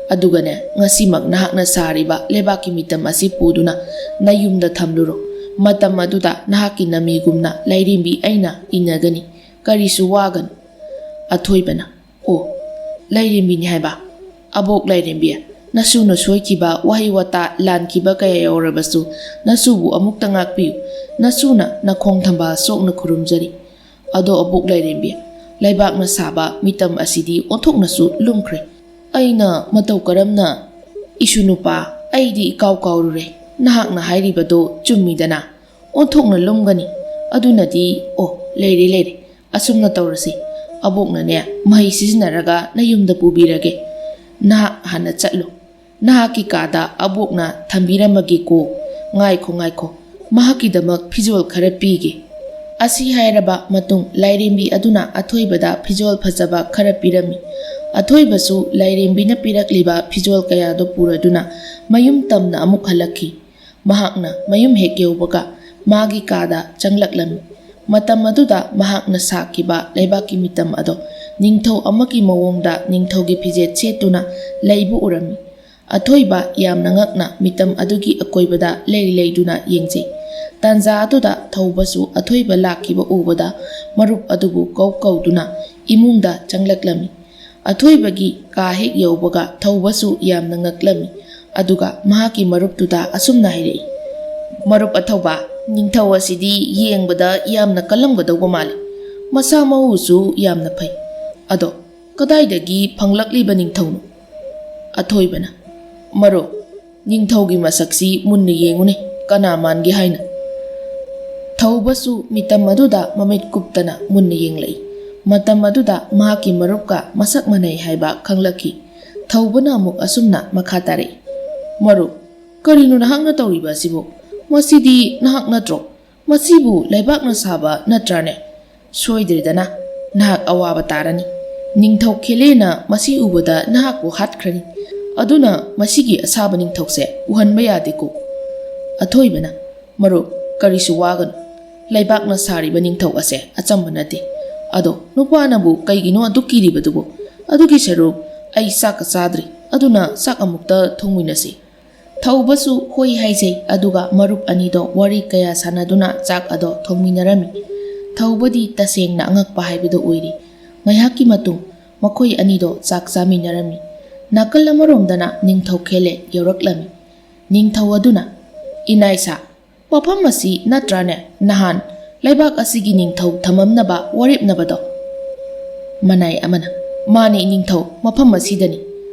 ꯑꯗꯨꯒꯅꯦ, ꯉꯁꯤꯃꯛ ꯅꯍꯥꯛꯅ ꯁꯥꯔꯤꯕ ꯂꯩꯕꯥꯛꯀꯤ ꯃꯤꯇꯝ ꯑꯁꯤ ꯄꯨꯗꯨꯅ ꯅꯌꯨꯝꯗ ꯊꯝꯂꯨꯔꯣ꯫ ꯃꯇꯝ ꯑꯗꯨꯗ ꯅꯍꯥꯛꯀꯤ ꯅꯃꯤꯒꯨꯝꯅ ꯂꯥꯏꯔꯦꯝꯕꯤ ꯑꯩꯅ ꯏꯟꯅꯒꯅꯤ꯫ ꯀꯔꯤꯁꯨ ꯋꯥꯒꯅꯨ꯫" ꯑꯊꯣꯏꯕꯅ, "ꯑꯣ, ꯂꯥꯏꯔꯦꯝꯕꯤꯅꯤ ꯍꯥꯏꯕ? ꯑꯕꯣꯛ ꯂꯥꯏꯔꯦꯝꯕꯤ, ꯅꯁꯨꯅ ꯁꯣꯏꯈꯤꯕ ꯋꯥꯍꯩ ꯋꯥꯇꯥ ꯂꯥꯟꯈꯤꯕ ꯀꯌꯥ ꯌꯥꯎꯔꯕꯁꯨ ꯅꯁꯨꯕꯨ ꯑꯃꯨꯛꯇ ꯉꯥꯛꯄꯤꯌꯨ꯫ ꯅꯁꯨꯅ ꯅꯈꯣꯡ ꯊꯝꯕꯥꯜ ꯁꯣꯛꯅ ꯈꯨꯔꯨꯝꯖꯔꯤ꯫ ꯑꯗꯣ ꯑꯕꯣꯛ ꯂꯥꯏꯔꯦꯝꯕꯤ, ꯂꯩꯕꯥꯛꯅ ꯁꯥꯕ ꯃꯤꯇꯝ ꯑꯁꯤꯗꯤ ꯑꯣꯟꯊꯣꯛꯅꯁꯨ ꯂꯨꯝꯈ꯭ꯔꯦ꯫ ꯑꯩꯅ ꯃꯇꯧ ꯀꯔꯝꯅ..." "ꯏꯁꯨ ꯅꯨꯄꯥ, ꯑꯩꯗꯤ ꯏꯀꯥꯎ ꯀꯥꯎꯔꯨꯔꯦ꯫ ꯅꯍꯥꯛꯅ ꯍꯥꯏꯔꯤꯕꯗꯣ ꯆꯨꯝꯃꯤꯗꯅ꯫ ꯑꯣꯟꯊꯣꯛꯅ ꯂꯨꯝꯒꯅꯤ꯫ ꯑꯗꯨꯅꯗꯤ, ꯑꯣ, ꯂꯩꯔꯦ, ꯂꯩꯔꯦ꯫ ꯑꯁꯨꯝꯅ ꯇꯧꯔꯁꯤ꯫ ꯑꯕꯣꯛꯅꯅꯦ, ꯃꯍꯩ ꯁꯤꯖꯤꯟꯅꯔꯒ ꯅꯌꯨꯝꯗ ꯄꯨꯕꯤꯔꯒꯦ꯫ ꯅꯍꯥꯛ ꯍꯥꯟꯅ ꯆꯠꯂꯨ꯫ ꯅꯍꯥꯛꯀꯤ ꯀꯥꯗ ꯑꯕꯣꯛꯅ ꯊꯝꯕꯤꯔꯝꯃꯒꯦꯀꯣ꯫" "ꯉꯥꯏꯈꯣ, ꯉꯥꯏꯈꯣ꯫ ꯃꯍꯥꯛꯀꯤꯗꯃꯛ ꯐꯤꯖꯣꯜ ꯈꯔ ꯄꯤꯒꯦ꯫ ꯑꯁꯤ ꯍꯥꯏꯔꯕ ꯃꯇꯨꯡ ꯂꯥꯏꯔꯦꯝꯕꯤ ꯑꯗꯨꯅ ꯑꯊꯣꯏꯕꯗ ꯐꯤꯖꯣꯜ ꯐꯖꯕ ꯈꯔ ꯄꯤꯔꯝꯃꯤ꯫ ꯑꯊꯣꯏꯕꯁꯨ ꯂꯥꯏꯔꯦꯝꯕꯤꯅ ꯄꯤꯔꯛꯂꯤꯕ ꯐꯤꯖꯣꯜ ꯀꯌꯥꯗꯣ ꯄꯨꯔꯗꯨꯅ ꯃꯌꯨꯝ ꯇꯝꯅ ꯑꯃꯨꯛ ꯍꯜꯂꯛꯈꯤ꯫ ꯃꯍꯥꯛꯅ ꯃꯌꯨꯝ ꯍꯦꯛ ꯌꯧꯕꯒ ꯃꯥꯒꯤ ꯀꯥꯗ ꯆꯪꯂꯛꯂꯝꯃꯤ꯫ ꯃꯇꯝ ꯑꯗꯨꯗ ꯃꯍꯥꯛꯅ ꯁꯥꯈꯤꯕ ꯂꯩꯕꯥꯛꯀꯤ ꯃꯤꯇꯝ ꯑꯗꯣ ꯅꯤꯡꯊꯧ ꯑꯃꯒꯤ ꯃꯑꯣꯡꯗ ꯅꯤꯡꯊꯧꯒꯤ ꯐꯤꯖꯦꯠ ꯁꯦꯠꯇꯨꯅ ꯂꯩꯕ ꯎꯔꯝꯃꯤ꯫ ꯑꯊꯣꯏꯕ ꯌꯥꯝꯅ ꯉꯛꯅ ꯃꯤꯇꯝ ꯑꯗꯨꯒꯤ ꯑꯀꯣꯏꯕꯗ ꯂꯩ ꯂꯩꯗꯨꯅ ꯌꯦꯡꯖꯩ꯫ ꯇꯥꯟꯖꯥ ꯑꯗꯨꯗ ꯊꯧꯕꯁꯨ ꯑꯊꯣꯏꯕ ꯂꯥꯛꯈꯤꯕ ꯎꯕꯗ ꯃꯔꯨꯞ ꯑꯗꯨꯕꯨ ꯀꯧ ꯀꯧꯗꯨꯅ ꯏꯃꯨꯡꯗ ꯆꯪꯂꯛꯂꯝꯃꯤ꯫ ꯑꯊꯣꯏꯕꯒꯤ ꯀꯥ ꯍꯦꯛ ꯌꯧꯕꯒ ꯊꯧꯕꯁꯨ ꯌꯥꯝꯅ ꯉꯛꯂꯝꯃꯤ꯫ ꯑꯗꯨꯒ ꯃꯍꯥꯛꯀꯤ ꯃꯔꯨꯞꯇꯨꯗ ꯑꯁꯨꯝꯅ ꯍꯥꯏꯔꯛꯏ, "ꯃꯔꯨꯞ ꯑꯊꯧꯕ, ꯅꯤꯡꯊꯧ ꯑꯁꯤꯗꯤ ꯌꯦꯡꯕꯗ ꯌꯥꯝꯅ ꯀꯜꯂꯝꯒꯗꯧꯕ ꯃꯥꯜꯂꯤ꯫ ꯃꯁꯥ ꯃꯎꯁꯨ ꯌꯥꯝꯅ ꯐꯩ꯫ ꯑꯗꯣ ꯀꯗꯥꯏꯗꯒꯤ ꯐꯪꯂꯛꯂꯤꯕ ꯅꯤꯡꯊꯧꯅꯣ?" ꯑꯊꯣꯏꯕꯅ, "ꯃꯔꯨꯞ, ꯅꯤꯡꯊꯧꯒꯤ ꯃꯁꯛꯁꯤ ꯃꯨꯟꯅ ꯌꯦꯡꯉꯨꯅꯦ, ꯀꯅꯥ ꯃꯥꯟꯒꯦ ꯍꯥꯏꯅ?" ꯊꯧꯕꯁꯨ ꯃꯤꯇꯝ ꯑꯗꯨꯗ ꯃꯃꯤꯠ ꯀꯨꯞꯇꯅ ꯃꯨꯟꯅ ꯌꯦꯡꯂꯛꯏ꯫ ꯃꯇꯝ ꯑꯗꯨꯗ ꯃꯍꯥꯛꯀꯤ ꯃꯔꯨꯞꯀ ꯃꯁꯛ ꯃꯥꯟꯅꯩ ꯍꯥꯏꯕ ꯈꯪꯂꯛꯈꯤ꯫ ꯊꯧꯕꯅ ꯑꯃꯨꯛ ꯑꯁꯨꯝꯅ ꯃꯈꯥ ꯇꯥꯔꯛꯏ, "ꯃꯔꯨꯞ, ꯀꯔꯤꯅꯣ ꯅꯍꯥꯛꯅ ꯇꯧꯔꯤꯕ ꯑꯁꯤꯕꯨ? ꯃꯁꯤꯗꯤ ꯅꯍꯥꯛ ꯅꯠꯇ꯭ꯔꯣ? ꯃꯁꯤꯕꯨ ꯂꯩꯕꯥꯛꯅ ꯁꯥꯕ ꯅꯠꯇ꯭ꯔꯥꯅꯦ? ꯁꯣꯏꯗ꯭ꯔꯦꯗꯅ, ꯅꯍꯥꯛ ꯑꯋꯥꯕ ꯇꯥꯔꯅꯤ꯫ ꯅꯤꯡꯊꯧ ꯈꯦꯂꯦꯅ ꯃꯁꯤ ꯎꯕꯗ ꯅꯍꯥꯛꯄꯨ ꯍꯥꯠꯈ꯭ꯔꯅꯤ꯫ ꯑꯗꯨꯅ ꯃꯁꯤꯒꯤ ꯑꯁꯥꯕ ꯅꯤꯡꯊꯧꯁꯦ ꯎꯍꯟꯕ ꯌꯥꯗꯦꯀꯣ꯫" ꯑꯊꯣꯏꯕꯅ, "ꯃꯔꯨꯞ, ꯀꯔꯤꯁꯨ ꯋꯥꯒꯅꯨ꯫ ꯂꯩꯕꯥꯛꯅ ꯁꯥꯔꯤꯕ ꯅꯤꯡꯊꯧ ꯑꯁꯦ ꯑꯆꯝꯕ ꯅꯠꯇꯦ꯫ ꯑꯗꯣ ꯅꯨꯄꯥꯅꯕꯨ ꯀꯩꯒꯤꯅꯣ ꯑꯗꯨꯛ ꯀꯤꯔꯤꯕꯗꯨꯕꯨ? ꯑꯗꯨꯒꯤ ꯁꯔꯨꯛ ꯑꯩ ꯆꯥꯛꯀ ꯆꯥꯗ꯭ꯔꯤ, ꯑꯗꯨꯅ ꯆꯥꯛ ꯑꯃꯨꯛꯇ ꯊꯣꯡꯃꯤꯟꯅꯁꯤ꯫" ꯊꯧꯕꯁꯨ ꯍꯣꯏ ꯍꯥꯏꯖꯩ, ꯑꯗꯨꯒ ꯃꯔꯨꯞ ꯑꯅꯤꯗꯣ ꯋꯥꯔꯤ ꯀꯌꯥ ꯁꯥꯟꯅꯗꯨꯅ ꯆꯥꯛ ꯑꯗꯣ ꯊꯣꯡꯃꯤꯟꯅꯔꯝꯃꯤ꯫ ꯊꯧꯕꯗꯤ ꯇꯁꯦꯡꯅ ꯑꯉꯛꯄ ꯍꯥꯏꯕꯗꯨ ꯑꯣꯏꯔꯤ꯫ ꯉꯥꯏꯍꯥꯛꯀꯤ ꯃꯇꯨꯡ ꯃꯈꯣꯏ ꯑꯅꯤꯗꯣ ꯆꯥꯛ ꯆꯥꯃꯤꯟꯅꯔꯝꯃꯤ꯫ ꯅꯥꯀꯜ ꯑꯃꯔꯣꯝꯗꯅ ꯅꯤꯡꯊꯧ ꯈꯦꯂꯦ ꯌꯧꯔꯛꯂꯝꯃꯤ꯫ ꯅꯤꯡꯊꯧ ꯑꯗꯨꯅ, "ꯏꯅꯥꯏꯁꯥ, ꯃꯐꯝ ꯑꯁꯤ ꯅꯠꯇ꯭ꯔꯥꯅꯦ ꯅꯍꯥꯟ ꯂꯩꯕꯥꯛ ꯑꯁꯤꯒꯤ ꯅꯤꯡꯊꯧ ꯊꯝꯃꯝꯅꯕ ꯋꯥꯔꯦꯞꯅꯕꯗꯣ?" ꯃꯅꯥꯏ ꯑꯃꯅ, "ꯃꯥꯅꯤ ꯅꯤꯡꯊꯧ, ꯃꯐꯝ ꯑꯁꯤꯗꯅꯤ꯫"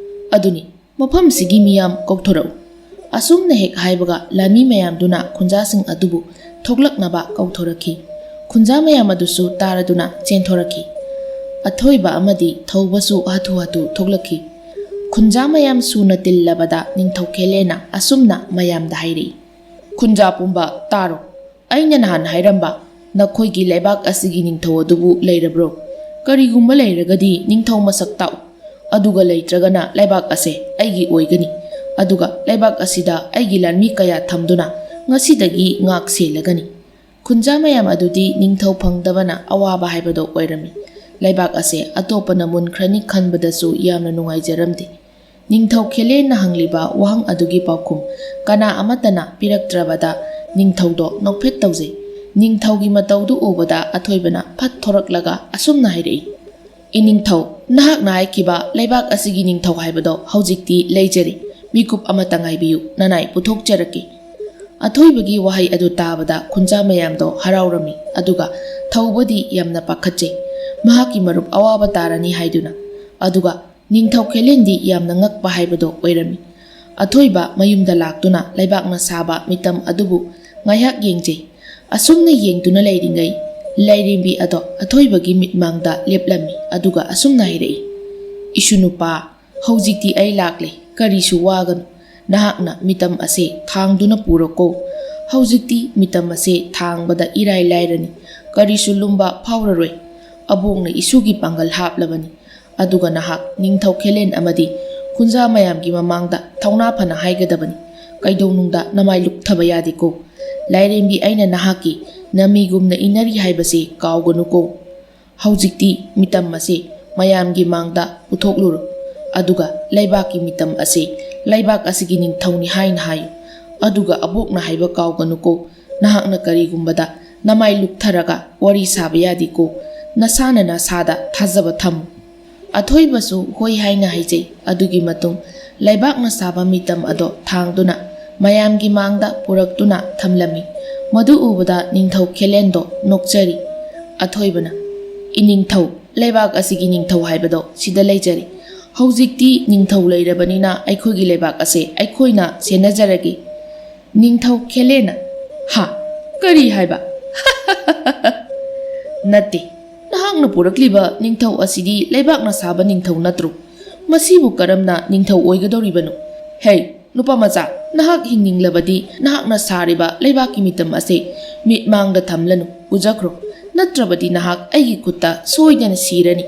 "ꯑꯗꯨꯅꯤ, ꯃꯐꯝꯁꯤꯒꯤ ꯃꯤꯌꯥꯝ ꯀꯧꯊꯣꯔꯛꯎ꯫" ꯑꯁꯨꯝꯅ ꯍꯦꯛ ꯍꯥꯏꯕꯒ ꯂꯥꯟꯃꯤ ꯃꯌꯥꯝꯗꯨꯅ ꯈꯨꯟꯖꯥꯁꯤꯡ ꯑꯗꯨꯕꯨ ꯊꯣꯛꯂꯛꯅꯕ ꯀꯧꯊꯣꯔꯛꯈꯤ꯫ ꯈꯨꯟꯖꯥ ꯃꯌꯥꯝ ꯑꯗꯨꯁꯨ ꯇꯥꯔꯗꯨꯅ ꯆꯦꯟꯊꯣꯔꯛꯈꯤ꯫ ꯑꯊꯣꯏꯕ ꯑꯃꯗꯤ ꯊꯧꯕꯁꯨ ꯍꯥꯊꯨ ꯍꯥꯊꯨ ꯊꯣꯛꯂꯛꯈꯤ꯫ ꯈꯨꯟꯖꯥ ꯃꯌꯥꯝ ꯁꯨꯅ ꯇꯤꯜꯂꯕꯗ ꯅꯤꯡꯊꯧ ꯈꯦꯂꯦꯅ ꯑꯁꯨꯝꯅ ꯃꯌꯥꯝꯗ ꯍꯥꯏꯔꯛꯏ, ꯈꯨꯟꯖꯥ ꯄꯨꯝꯕ, ꯇꯥꯔꯣ꯫ ꯑꯩꯅ ꯅꯍꯥꯟ ꯍꯥꯏꯔꯝꯕ ꯅꯈꯣꯏꯒꯤ ꯂꯩꯕꯥꯛ ꯑꯁꯤꯒꯤ ꯅꯤꯡꯊꯧ ꯑꯗꯨꯕꯨ ꯂꯩꯔꯕ꯭ꯔꯣ? ꯀꯔꯤꯒꯨꯝꯕ ꯂꯩꯔꯒꯗꯤ ꯅꯤꯡꯊꯧ ꯃꯁꯛ ꯇꯥꯛꯎ, ꯑꯗꯨꯒ ꯂꯩꯇ꯭ꯔꯒꯅ ꯂꯩꯕꯥꯛ ꯑꯁꯦ ꯑꯩꯒꯤ ꯑꯣꯏꯒꯅꯤ, ꯑꯗꯨꯒ ꯂꯩꯕꯥꯛ ꯑꯁꯤꯗ ꯑꯩꯒꯤ ꯂꯥꯟꯃꯤ ꯀꯌꯥ ꯊꯝꯗꯨꯅ ꯉꯁꯤꯗꯒꯤ ꯉꯥꯛ ꯁꯦꯜꯂꯒꯅꯤ꯫ ꯈꯨꯟꯖꯥ ꯃꯌꯥꯝ ꯑꯗꯨꯗꯤ ꯅꯤꯡꯊꯧ ꯐꯪꯗꯕꯅ ꯑꯋꯥꯕ ꯍꯥꯏꯕꯗꯣ ꯑꯣꯏꯔꯝꯃꯤ꯫ ꯂꯩꯕꯥꯛ ꯑꯁꯦ ꯑꯇꯣꯞꯄꯅ ꯃꯨꯟꯈ꯭ꯔꯅꯤ ꯈꯟꯕꯗꯁꯨ ꯌꯥꯝꯅ ꯅꯨꯡꯉꯥꯏꯖꯔꯝꯗꯦ꯫ ꯅꯤꯡꯊꯧ ꯈꯦꯂꯦꯟꯅ ꯍꯪꯂꯤꯕ ꯋꯥꯍꯪ ꯑꯗꯨꯒꯤ ꯄꯥꯎꯈꯨꯝ ꯀꯅꯥ ꯑꯃꯠꯇꯅ ꯄꯤꯔꯛꯇ꯭ꯔꯕꯗ ꯅꯤꯡꯊꯧꯗꯣ ꯅꯣꯛꯐꯦꯠ ꯇꯧꯖꯩ꯫ ꯅꯤꯡꯊꯧꯒꯤ ꯃꯇꯧꯗꯨ ꯎꯕꯗ ꯑꯊꯣꯏꯕꯅ ꯐꯠ ꯊꯣꯔꯛꯂꯒ ꯑꯁꯨꯝꯅ ꯍꯥꯏꯔꯛꯏ, "ꯏꯅꯤꯡꯊꯧ, ꯅꯍꯥꯛꯅ ꯍꯥꯏꯈꯤꯕ ꯂꯩꯕꯥꯛ ꯑꯁꯤꯒꯤ ꯅꯤꯡꯊꯧ ꯍꯥꯏꯕꯗꯣ ꯍꯧꯖꯤꯛꯇꯤ ꯂꯩꯖꯔꯦ꯫ ꯃꯤꯀꯨꯞ ꯑꯃꯇ ꯉꯥꯏꯕꯤꯌꯨ, ꯅꯅꯥꯏ ꯄꯨꯊꯣꯛꯆꯔꯛꯀꯦ꯫" ꯑꯊꯣꯏꯕꯒꯤ ꯋꯥꯍꯩ ꯑꯗꯨ ꯇꯥꯕꯗ ꯈꯨꯟꯖꯥ ꯃꯌꯥꯝꯗꯣ ꯍꯔꯥꯎꯔꯝꯃꯤ, ꯑꯗꯨꯒ ꯊꯧꯕꯗꯤ ꯌꯥꯝꯅ ꯄꯥꯈꯠꯆꯩ, ꯃꯍꯥꯛꯀꯤ ꯃꯔꯨꯞ ꯑꯋꯥꯕ ꯇꯥꯔꯅꯤ ꯍꯥꯏꯗꯨꯅ꯫ ꯑꯗꯨꯒ ꯅꯤꯡꯊꯧ ꯈꯦꯂꯦꯟꯗꯤ ꯌꯥꯝꯅ ꯉꯛꯄ ꯍꯥꯏꯕꯗꯣ ꯑꯣꯏꯔꯝꯃꯤ꯫ ꯑꯊꯣꯏꯕ ꯃꯌꯨꯝꯗ ꯂꯥꯛꯇꯨꯅ ꯂꯩꯕꯥꯛꯅ ꯁꯥꯕ ꯃꯤꯇꯝ ꯑꯗꯨꯕꯨ ꯉꯥꯏꯍꯥꯛ ꯌꯦꯡꯖꯩ꯫ ꯑꯁꯨꯝꯅ ꯌꯦꯡꯗꯨꯅ ꯂꯩꯔꯤꯉꯩ, ꯂꯥꯏꯔꯦꯝꯕꯤ ꯑꯗꯣ ꯑꯊꯣꯏꯕꯒꯤ ꯃꯤꯠꯃꯥꯡꯗ ꯂꯦꯞꯂꯝꯃꯤ, ꯑꯗꯨꯒ ꯑꯁꯨꯝꯅ ꯍꯥꯏꯔꯛꯏ, "ꯏꯁꯨ ꯅꯨꯄꯥ, ꯍꯧꯖꯤꯛꯇꯤ ꯑꯩ ꯂꯥꯛꯂꯦ, ꯀꯔꯤꯁꯨ ꯋꯥꯒꯅꯨ꯫ ꯅꯍꯥꯛꯅ ꯃꯤꯇꯝ ꯑꯁꯦ ꯊꯥꯡꯗꯨꯅ ꯄꯨꯔꯣꯀꯣ꯫ ꯍꯧꯖꯤꯛꯇꯤ ꯃꯤꯇꯝ ꯑꯁꯦ ꯊꯥꯡꯕꯗ ꯏꯔꯥꯏ ꯂꯥꯏꯔꯅꯤ, ꯀꯔꯤꯁꯨ ꯂꯨꯝꯕ ꯐꯥꯎꯔꯔꯣꯏ꯫ ꯑꯕꯣꯛꯅ ꯏꯁꯨꯒꯤ ꯄꯥꯡꯒꯜ ꯍꯥꯞꯂꯕꯅꯤ꯫ ꯑꯗꯨꯒ ꯅꯍꯥꯛ ꯅꯤꯡꯊꯧ ꯈꯦꯂꯦꯟ ꯑꯃꯗꯤ ꯈꯨꯟꯖꯥ ꯃꯌꯥꯝꯒꯤ ꯃꯃꯥꯡꯗ ꯊꯧꯅꯥ ꯐꯅ ꯍꯥꯏꯒꯗꯕꯅꯤ꯫ ꯀꯩꯗꯧꯅꯨꯡꯗ ꯅꯃꯥꯏ ꯂꯨꯞꯊꯕ ꯌꯥꯗꯦꯀꯣ꯫ ꯂꯥꯏꯔꯦꯝꯕꯤ ꯑꯩꯅ ꯅꯍꯥꯛꯀꯤ ꯅꯃꯤꯒꯨꯝꯅ ꯏꯟꯅꯔꯤ ꯍꯥꯏꯕꯁꯤ ꯀꯥꯎꯒꯅꯨꯀꯣ꯫ ꯍꯧꯖꯤꯛꯇꯤ ꯃꯤꯇꯝ ꯑꯁꯤ ꯃꯌꯥꯝꯒꯤ ꯃꯥꯡꯗ ꯄꯨꯊꯣꯛꯂꯨꯔꯣ, ꯑꯗꯨꯒ ꯂꯩꯕꯥꯛꯀꯤ ꯃꯤꯇꯝ ꯑꯁꯤ ꯂꯩꯕꯥꯛ ꯑꯁꯤꯒꯤ ꯅꯤꯡꯊꯧꯅꯤ ꯍꯥꯏꯅ ꯍꯥꯏꯌꯨ꯫ ꯑꯗꯨꯒ ꯑꯕꯣꯛꯅ ꯍꯥꯏꯕ ꯀꯥꯎꯒꯅꯨꯀꯣ, ꯅꯍꯥꯛꯅ ꯀꯔꯤꯒꯨꯝꯕꯗ ꯅꯃꯥꯏ ꯂꯨꯞꯊꯔꯒ ꯋꯥꯔꯤ ꯁꯥꯕ ꯌꯥꯗꯦꯀꯣ꯫ ꯅꯁꯥꯅ ꯅꯁꯥꯗ ꯊꯥꯖꯕ ꯊꯝꯃꯨ꯫" ꯑꯊꯣꯏꯕꯁꯨ ꯍꯣꯏ ꯍꯥꯏꯅ ꯍꯥꯏꯖꯩ꯫ ꯑꯗꯨꯒꯤ ꯃꯇꯨꯡ ꯂꯩꯕꯥꯛꯅ ꯁꯥꯕ ꯃꯤꯇꯝ ꯑꯗꯣ ꯊꯥꯡꯗꯨꯅ ꯃꯌꯥꯝꯒꯤ ꯃꯥꯡꯗ ꯄꯨꯔꯛꯇꯨꯅ ꯊꯝꯂꯝꯃꯤ꯫ ꯃꯗꯨ ꯎꯕꯗ ꯅꯤꯡꯊꯧ ꯈꯦꯂꯦꯟꯗꯣ ꯅꯣꯛꯆꯔꯤ꯫ ꯑꯊꯣꯏꯕꯅ, "ꯏꯅꯤꯡꯊꯧ, ꯂꯩꯕꯥꯛ ꯑꯁꯤꯒꯤ ꯅꯤꯡꯊꯧ ꯍꯥꯏꯕꯗꯣ ꯁꯤꯗ ꯂꯩꯖꯔꯤ꯫ ꯍꯧꯖꯤꯛꯇꯤ ꯅꯤꯡꯊꯧ ꯂꯩꯔꯕꯅꯤꯅ ꯑꯩꯈꯣꯏꯒꯤ ꯂꯩꯕꯥꯛ ꯑꯁꯦ ꯑꯩꯈꯣꯏꯅ ꯁꯦꯟꯅꯖꯔꯒꯦ꯫" ꯅꯤꯡꯊꯧ ꯈꯦꯂꯦꯟꯅ, "ꯍꯥ? ꯀꯔꯤ ꯍꯥꯏꯕ?" "ꯅꯠꯇꯦ, ꯅꯍꯥꯛꯅ ꯄꯨꯔꯛꯂꯤꯕ ꯅꯤꯡꯊꯧ ꯑꯁꯤꯗꯤ ꯂꯩꯕꯥꯛꯅ ꯁꯥꯕ ꯅꯤꯡꯊꯧ ꯅꯠꯇ꯭ꯔꯣ? ꯃꯁꯤꯕꯨ ꯀꯔꯝꯅ ꯅꯤꯡꯊꯧ ꯑꯣꯏꯒꯗꯧꯔꯤꯕꯅꯣ? ꯍꯦ, ꯅꯨꯄꯥ ꯃꯆꯥ, ꯅꯍꯥꯛ ꯍꯤꯡꯅꯤꯡꯂꯕꯗꯤ ꯅꯍꯥꯛꯅ ꯁꯥꯔꯤꯕ ꯂꯩꯕꯥꯛꯀꯤ ꯃꯤꯇꯝ ꯑꯁꯤ ꯃꯤꯠꯃꯥꯡꯗ ꯊꯝꯂꯅꯨ, ꯎꯖꯈ꯭ꯔꯣ, ꯅꯠꯇ꯭ꯔꯕꯗꯤ ꯅꯍꯥꯛ ꯑꯩꯒꯤ ꯈꯨꯠꯇ ꯁꯣꯏꯗꯅ ꯁꯤꯔꯅꯤ꯫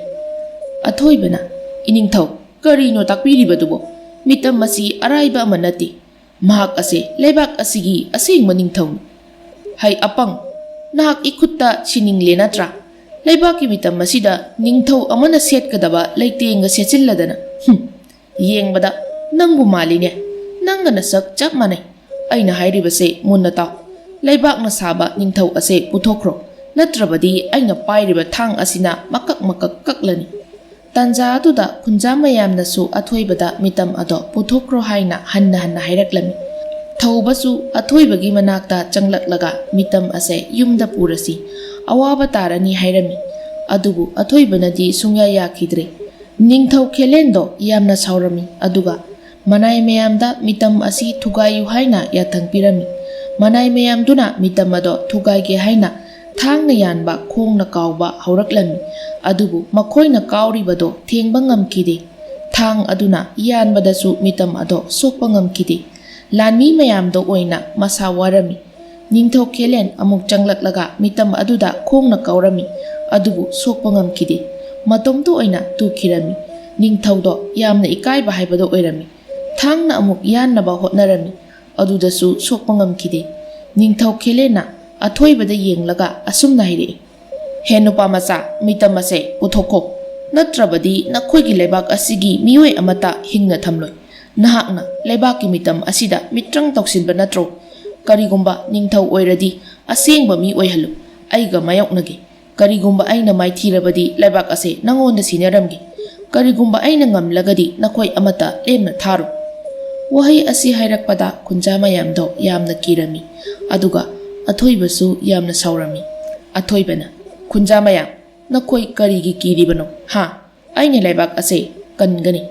ꯑꯊꯣꯏꯕꯅ, "ꯏꯅꯤꯡꯊꯧ, ꯀꯔꯤꯅꯣ ꯇꯥꯛꯄꯤꯔꯤꯕꯗꯨꯕꯣ? ꯃꯤꯇꯝ ꯑꯁꯤ ꯑꯔꯥꯏꯕ ꯑꯃ ꯅꯠꯇꯦ꯫ ꯃꯍꯥꯛ ꯑꯁꯦ ꯂꯩꯕꯥꯛ ꯑꯁꯤꯒꯤ ꯑꯁꯦꯡꯕ ꯅꯤꯡꯊꯧꯅꯤ꯫" "ꯍꯩ ꯑꯄꯪ, ꯅꯍꯥꯛ ꯏꯈꯨꯠꯇ ꯁꯤꯅꯤꯡꯂꯦ ꯅꯠꯇ꯭ꯔꯥ? ꯂꯩꯕꯥꯛꯀꯤ ꯃꯤꯇꯝ ꯑꯁꯤꯗ ꯅꯤꯡꯊꯧ ꯑꯃꯅ ꯁꯦꯠꯀꯗꯕ ꯂꯩꯇꯦꯡꯒ ꯁꯦꯠꯆꯤꯜꯂꯗꯅ꯫ ꯍꯨꯝ, ꯌꯦꯡꯕꯗ ꯅꯪꯕꯨ ꯃꯥꯜꯂꯤꯅꯦ꯫ ꯅꯪꯒ ꯅꯁꯛ ꯆꯞ ꯃꯥꯟꯅꯩ꯫ ꯑꯩꯅ ꯍꯥꯏꯔꯤꯕꯁꯦ ꯃꯨꯟꯅ ꯇꯥꯎ꯫ ꯂꯩꯕꯥꯛꯅ ꯁꯥꯕ ꯅꯤꯡꯊꯧ ꯑꯁꯦ ꯄꯨꯊꯣꯛꯈ꯭ꯔꯣ, ꯅꯠꯇ꯭ꯔꯕꯗꯤ ꯑꯩꯅ ꯄꯥꯏꯔꯤꯕ ꯊꯥꯡ ꯑꯁꯤꯅ ꯃꯀꯛ ꯃꯀꯛ ꯀꯛꯂꯅꯤ꯫" ꯇꯥꯟꯖꯥ ꯑꯗꯨꯗ ꯈꯨꯟꯖꯥ ꯃꯌꯥꯝꯅꯁꯨ ꯑꯊꯣꯏꯕꯗ ꯃꯤꯇꯝ ꯑꯗꯣ ꯄꯨꯊꯣꯛꯈ꯭ꯔꯣ ꯍꯥꯏꯅ ꯍꯟꯅ ꯍꯟꯅ ꯍꯥꯏꯔꯛꯂꯝꯃꯤ꯫ ꯊꯧꯕꯁꯨ ꯑꯊꯣꯏꯕꯒꯤ ꯃꯅꯥꯛꯇ ꯆꯪꯂꯛꯂꯒ ꯃꯤꯇꯝ ꯑꯁꯦ ꯌꯨꯝꯗ ꯄꯨꯔꯁꯤ, ꯑꯋꯥꯕ ꯇꯥꯔꯅꯤ ꯍꯥꯏꯔꯝꯃꯤ꯫ ꯑꯗꯨꯕꯨ ꯑꯊꯣꯏꯕꯅꯗꯤ ꯁꯨꯡꯌꯥ ꯌꯥꯈꯤꯗ꯭ꯔꯦ꯫ ꯅꯤꯡꯊꯧ ꯈꯦꯂꯦꯟꯗꯣ ꯌꯥꯝꯅ ꯁꯥꯎꯔꯝꯃꯤ, ꯑꯗꯨꯒ ꯃꯅꯥꯏ ꯃꯌꯥꯝꯗ ꯃꯤꯇꯝ ꯑꯁꯤ ꯊꯨꯒꯥꯏꯌꯨ ꯍꯥꯏꯅ ꯌꯥꯊꯪ ꯄꯤꯔꯝꯃꯤ꯫ ꯃꯅꯥꯏ ꯃꯌꯥꯝꯗꯨꯅ ꯃꯤꯇꯝ ꯑꯗꯣ ꯊꯨꯒꯥꯏꯒꯦ ꯍꯥꯏꯅ ꯊꯥꯡꯅ ꯌꯥꯟꯕ, ꯈꯣꯡꯅ ꯀꯥꯎꯕ ꯍꯧꯔꯛꯂꯝꯃꯤ꯫ ꯑꯗꯨꯕꯨ ꯃꯈꯣꯏꯅ ꯀꯥꯎꯔꯤꯕꯗꯣ ꯊꯦꯡꯕ ꯉꯝꯈꯤꯗꯦ꯫ ꯊꯥꯡ ꯑꯗꯨꯅ ꯌꯥꯟꯕꯗꯁꯨ ꯃꯤꯇꯝ ꯑꯗꯣ ꯁꯣꯛꯄ ꯉꯝꯈꯤꯗꯦ꯫ ꯂꯥꯟꯃꯤ ꯃꯌꯥꯝꯗꯣ ꯑꯣꯏꯅ ꯃꯁꯥ ꯋꯥꯔꯝꯃꯤ꯫ ꯅꯤꯡꯊꯧ ꯈꯦꯂꯦꯟ ꯑꯃꯨꯛ ꯆꯪꯂꯛꯂꯒ ꯃꯤꯇꯝ ꯑꯗꯨꯗ ꯈꯣꯡꯅ ꯀꯥꯎꯔꯝꯃꯤ, ꯑꯗꯨꯕꯨ ꯁꯣꯛꯄ ꯉꯝꯈꯤꯗꯦ꯫ ꯃꯇꯣꯝꯇ ꯑꯣꯏꯅ ꯇꯨꯈꯤꯔꯝꯃꯤ꯫ ꯅꯤꯡꯊꯧꯗꯣ ꯌꯥꯝꯅ ꯏꯀꯥꯏꯕ ꯍꯥꯏꯕꯗꯣ ꯑꯣꯏꯔꯝꯃꯤ꯫ ꯊꯥꯡꯅ ꯑꯃꯨꯛ ꯌꯥꯟꯅꯕ ꯍꯣꯠꯅꯔꯝꯃꯤ, ꯑꯗꯨꯗꯁꯨ ꯁꯣꯛꯄ ꯉꯝꯈꯤꯗꯦ꯫ ꯅꯤꯡꯊꯧ ꯈꯦꯂꯦꯟꯅ ꯑꯊꯣꯏꯕꯗ ꯌꯦꯡꯂꯒ ꯑꯁꯨꯝꯅ ꯍꯥꯏꯔꯛꯏ, "ꯍꯦ ꯅꯨꯄꯥ ꯃꯆꯥ, ꯃꯤꯇꯝ ꯑꯁꯦ ꯄꯨꯊꯣꯛꯈꯣ, ꯅꯠꯇ꯭ꯔꯕꯗꯤ ꯅꯈꯣꯏꯒꯤ ꯂꯩꯕꯥꯛ ꯑꯁꯤꯒꯤ ꯃꯤꯑꯣꯏ ꯑꯃꯠꯇ ꯍꯤꯡꯅ ꯊꯝꯂꯣꯏ꯫ ꯅꯍꯥꯛꯅ ꯂꯩꯕꯥꯛꯀꯤ ꯃꯤꯇꯝ ꯑꯁꯤꯗ ꯃꯤꯇ꯭ꯔꯪ ꯇꯧꯁꯤꯟꯕ ꯅꯠꯇ꯭ꯔꯣ? ꯀꯔꯤꯒꯨꯝꯕ ꯅꯤꯡꯊꯧ ꯑꯣꯏꯔꯗꯤ ꯑꯁꯦꯡꯕ ꯃꯤ ꯑꯣꯏꯍꯜꯂꯨ, ꯑꯩꯒ ꯃꯥꯌꯣꯛꯅꯒꯦ꯫ ꯀꯔꯤꯒꯨꯝꯕ ꯑꯩꯅ ꯃꯥꯏꯊꯤꯔꯕꯗꯤ ꯂꯩꯕꯥꯛ ꯑꯁꯦ ꯅꯪꯉꯣꯟꯗ ꯁꯤꯟꯅꯔꯝꯒꯦ꯫ ꯀꯔꯤꯒꯨꯝꯕ ꯑꯩꯅ ꯉꯝꯂꯒꯗꯤ ꯅꯈꯣꯏ ꯑꯃꯠꯇ ꯂꯦꯝꯅ ꯊꯥꯔꯣꯏ꯫" ꯋꯥꯍꯩ ꯑꯁꯤ ꯍꯥꯏꯔꯛꯄꯗ ꯈꯨꯟꯖꯥ ꯃꯌꯥꯝꯗꯣ ꯌꯥꯝꯅ ꯀꯤꯔꯝꯃꯤ, ꯑꯗꯨꯒ ꯑꯊꯣꯏꯕꯁꯨ ꯌꯥꯝꯅ ꯁꯥꯎꯔꯝꯃꯤ꯫ ꯑꯊꯣꯏꯕꯅ, "ꯈꯨꯟꯖꯥ ꯃꯌꯥꯝ, ꯅꯈꯣꯏ ꯀꯔꯤꯒꯤ ꯀꯤꯔꯤꯕꯅꯣ? ꯍꯥ? ꯑꯩꯅ ꯂꯩꯕꯥꯛ ꯑꯁꯦ ꯀꯟꯒꯅꯤ꯫"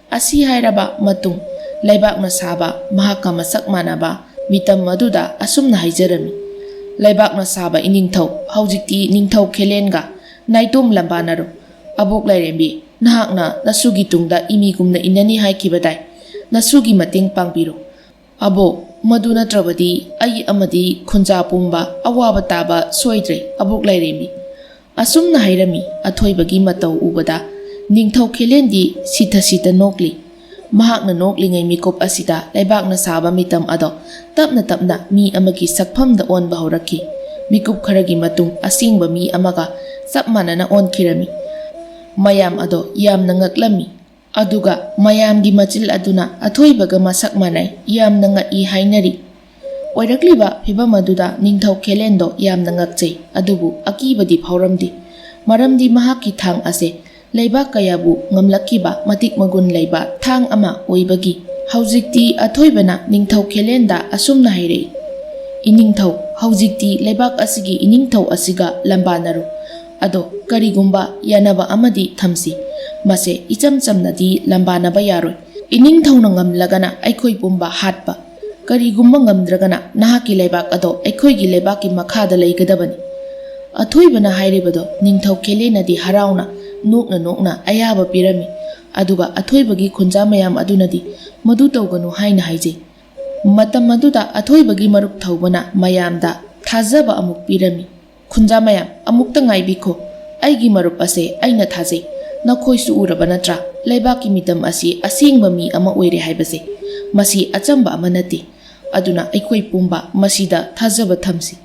ꯑꯁꯤ ꯍꯥꯏꯔꯕ ꯃꯇꯨꯡ, ꯂꯩꯕꯥꯛꯅ ꯁꯥꯕ ꯃꯍꯥꯛꯀ ꯃꯁꯛ ꯃꯥꯟꯅꯕ ꯃꯤꯇꯝ ꯑꯗꯨꯗ ꯑꯁꯨꯝꯅ ꯍꯥꯏꯖꯔꯝꯃꯤ, "ꯂꯩꯕꯥꯛꯅ ꯁꯥꯕ ꯏꯅꯤꯡꯊꯧ, ꯍꯧꯖꯤꯛꯇꯤ ꯅꯤꯡꯊꯧ ꯈꯦꯂꯦꯟꯒ ꯅꯥꯏꯇꯣꯝ ꯂꯝꯕꯥꯅꯔꯣ꯫ ꯑꯕꯣꯛ ꯂꯥꯏꯔꯦꯝꯕꯤ, ꯅꯍꯥꯛꯅ ꯅꯁꯨꯒꯤ ꯇꯨꯡꯗ ꯏꯃꯤꯒꯨꯝꯅ ꯏꯟꯅꯅꯤ ꯍꯥꯏꯈꯤꯕꯗꯥꯏ? ꯅꯁꯨꯒꯤ ꯃꯇꯦꯡ ꯄꯥꯡꯕꯤꯔꯣ꯫ "ꯑꯕꯣꯛ, ꯃꯗꯨ ꯅꯠꯇ꯭ꯔꯕꯗꯤ ꯑꯩ ꯑꯃꯗꯤ ꯈꯨꯟꯖꯥ ꯄꯨꯝꯕ ꯑꯋꯥꯕ ꯇꯥꯕ ꯁꯣꯏꯗ꯭ꯔꯦ, ꯑꯕꯣꯛ ꯂꯥꯏꯔꯦꯝꯕꯤ"꯫ ꯑꯁꯨꯝꯅ ꯍꯥꯏꯔꯝꯃꯤ꯫ ꯑꯊꯣꯏꯕꯒꯤ ꯃꯇꯧ ꯎꯕꯗ ꯅꯤꯡꯊꯧ ꯈꯦꯂꯦꯟꯗꯤ ꯁꯤꯊ ꯁꯤꯊ ꯅꯣꯛꯂꯤ꯫ ꯃꯍꯥꯛꯅ ꯅꯣꯛꯂꯤꯉꯩ ꯃꯤꯀꯨꯞ ꯑꯁꯤꯗ ꯂꯩꯕꯥꯛꯅ ꯁꯥꯕ ꯃꯤꯇꯝ ꯑꯗꯣ ꯇꯞꯅ ꯇꯞꯅ ꯃꯤ ꯑꯃꯒꯤ ꯁꯛꯐꯝꯗ ꯑꯣꯟꯕ ꯍꯧꯔꯛꯈꯤ꯫ ꯃꯤꯀꯨꯞ ꯈꯔꯒꯤ ꯃꯇꯨꯡ ꯑꯁꯦꯡꯕ ꯃꯤ ꯑꯃꯒ ꯆꯞ ꯃꯥꯟꯅꯅ ꯑꯣꯟꯈꯤꯔꯝꯃꯤ꯫ ꯃꯌꯥꯝ ꯑꯗꯣ ꯌꯥꯝꯅ ꯉꯛꯂꯝꯃꯤ꯫ ꯑꯗꯨꯒ ꯃꯌꯥꯝꯒꯤ ꯃꯆꯤꯜ ꯑꯗꯨꯅ ꯑꯊꯣꯏꯕꯒ ꯃꯁꯛ ꯃꯥꯟꯅꯩ, ꯌꯥꯝꯅ ꯉꯛꯏ ꯍꯥꯏꯅꯔꯤ꯫ ꯑꯣꯏꯔꯛꯂꯤꯕ ꯐꯤꯚꯝ ꯑꯗꯨꯗ ꯅꯤꯡꯊꯧ ꯈꯦꯂꯦꯟꯗꯣ ꯌꯥꯝꯅ ꯉꯛꯆꯩ, ꯑꯗꯨꯕꯨ ꯑꯀꯤꯕꯗꯤ ꯐꯥꯎꯔꯝꯗꯦ꯫ ꯃꯔꯝꯗꯤ ꯃꯍꯥꯛꯀꯤ ꯊꯥꯡ ꯑꯁꯦ ꯂꯩꯕꯥꯛ ꯀꯌꯥꯕꯨ ꯉꯝꯂꯛꯈꯤꯕ ꯃꯇꯤꯛ ꯃꯒꯨꯟ ꯂꯩꯕ ꯊꯥꯡ ꯑꯃ ꯑꯣꯏꯕꯒꯤ꯫ ꯍꯧꯖꯤꯛꯇꯤ ꯑꯊꯣꯏꯕꯅ ꯅꯤꯡꯊꯧ ꯈꯦꯂꯦꯟꯗ ꯑꯁꯨꯝꯅ ꯍꯥꯏꯔꯛꯏ, "ꯏꯅꯤꯡꯊꯧ, ꯍꯧꯖꯤꯛꯇꯤ ꯂꯩꯕꯥꯛ ꯑꯁꯤꯒꯤ ꯏꯅꯤꯡꯊꯧ ꯑꯁꯤꯒ ꯂꯝꯕꯥꯅꯔꯨ꯫ ꯑꯗꯣ ꯀꯔꯤꯒꯨꯝꯕ ꯌꯥꯅꯕ ꯑꯃꯗꯤ ꯊꯝꯁꯤ꯫ ꯃꯁꯦ ꯏꯆꯝ ꯆꯝꯅꯗꯤ ꯂꯝꯕꯥꯅꯕ ꯌꯥꯔꯣꯏ꯫ ꯏꯅꯤꯡꯊꯧꯅ ꯉꯝꯂꯒꯅ ꯑꯩꯈꯣꯏ ꯄꯨꯝꯕ ꯍꯥꯠꯄ, ꯀꯔꯤꯒꯨꯝꯕ ꯉꯝꯗ꯭ꯔꯒꯅ ꯅꯍꯥꯛꯀꯤ ꯂꯩꯕꯥꯛ ꯑꯗꯣ ꯑꯩꯈꯣꯏꯒꯤ ꯂꯩꯕꯥꯛꯀꯤ ꯃꯈꯥꯗ ꯂꯩꯒꯗꯕꯅꯤ"꯫ ꯑꯊꯣꯏꯕꯅ ꯍꯥꯏꯔꯤꯕꯗꯣ ꯅꯤꯡꯊꯧ ꯈꯦꯂꯦꯅꯗꯤ ꯍꯔꯥꯎꯅ ꯅꯣꯛꯅ ꯅꯣꯛꯅ ꯑꯌꯥꯕ ꯄꯤꯔꯝꯃꯤ꯫ ꯑꯗꯨꯒ ꯑꯊꯣꯏꯕꯒꯤ ꯈꯨꯟꯖꯥ ꯃꯌꯥꯝ ꯑꯗꯨꯅꯗꯤ ꯃꯗꯨ ꯇꯧꯒꯅꯨ ꯍꯥꯏꯅ ꯍꯥꯏꯖꯩ꯫ ꯃꯇꯝ ꯑꯗꯨꯗ ꯑꯊꯣꯏꯕꯒꯤ ꯃꯔꯨꯞ ꯊꯧꯕꯅ ꯃꯌꯥꯝꯗ ꯊꯥꯖꯕ ꯑꯃꯨꯛ ꯄꯤꯔꯝꯃꯤ꯫ "ꯈꯨꯟꯖꯥ ꯃꯌꯥꯝ, ꯑꯃꯨꯛꯇ ꯉꯥꯏꯕꯤꯈꯣ꯫ ꯑꯩꯒꯤ ꯃꯔꯨꯞ ꯑꯁꯦ ꯑꯩꯅ ꯊꯥꯖꯩ꯫ ꯅꯈꯣꯏꯁꯨ ꯎꯔꯕ ꯅꯠꯇ꯭ꯔꯥ? ꯂꯩꯕꯥꯛꯀꯤ ꯃꯤꯇꯝ ꯑꯁꯤ ꯑꯁꯦꯡꯕ ꯃꯤ ꯑꯃ ꯑꯣꯏꯔꯦ ꯍꯥꯏꯕꯁꯦ꯫ ꯃꯁꯤ ꯑꯆꯝꯕ ꯑꯃ ꯅꯠꯇꯦ꯫ ꯑꯗꯨꯅ ꯑꯩꯈꯣꯏ ꯄꯨꯝꯕ ꯃꯁꯤꯗ ꯊꯥꯖꯕ ꯊꯝꯁꯤ"꯫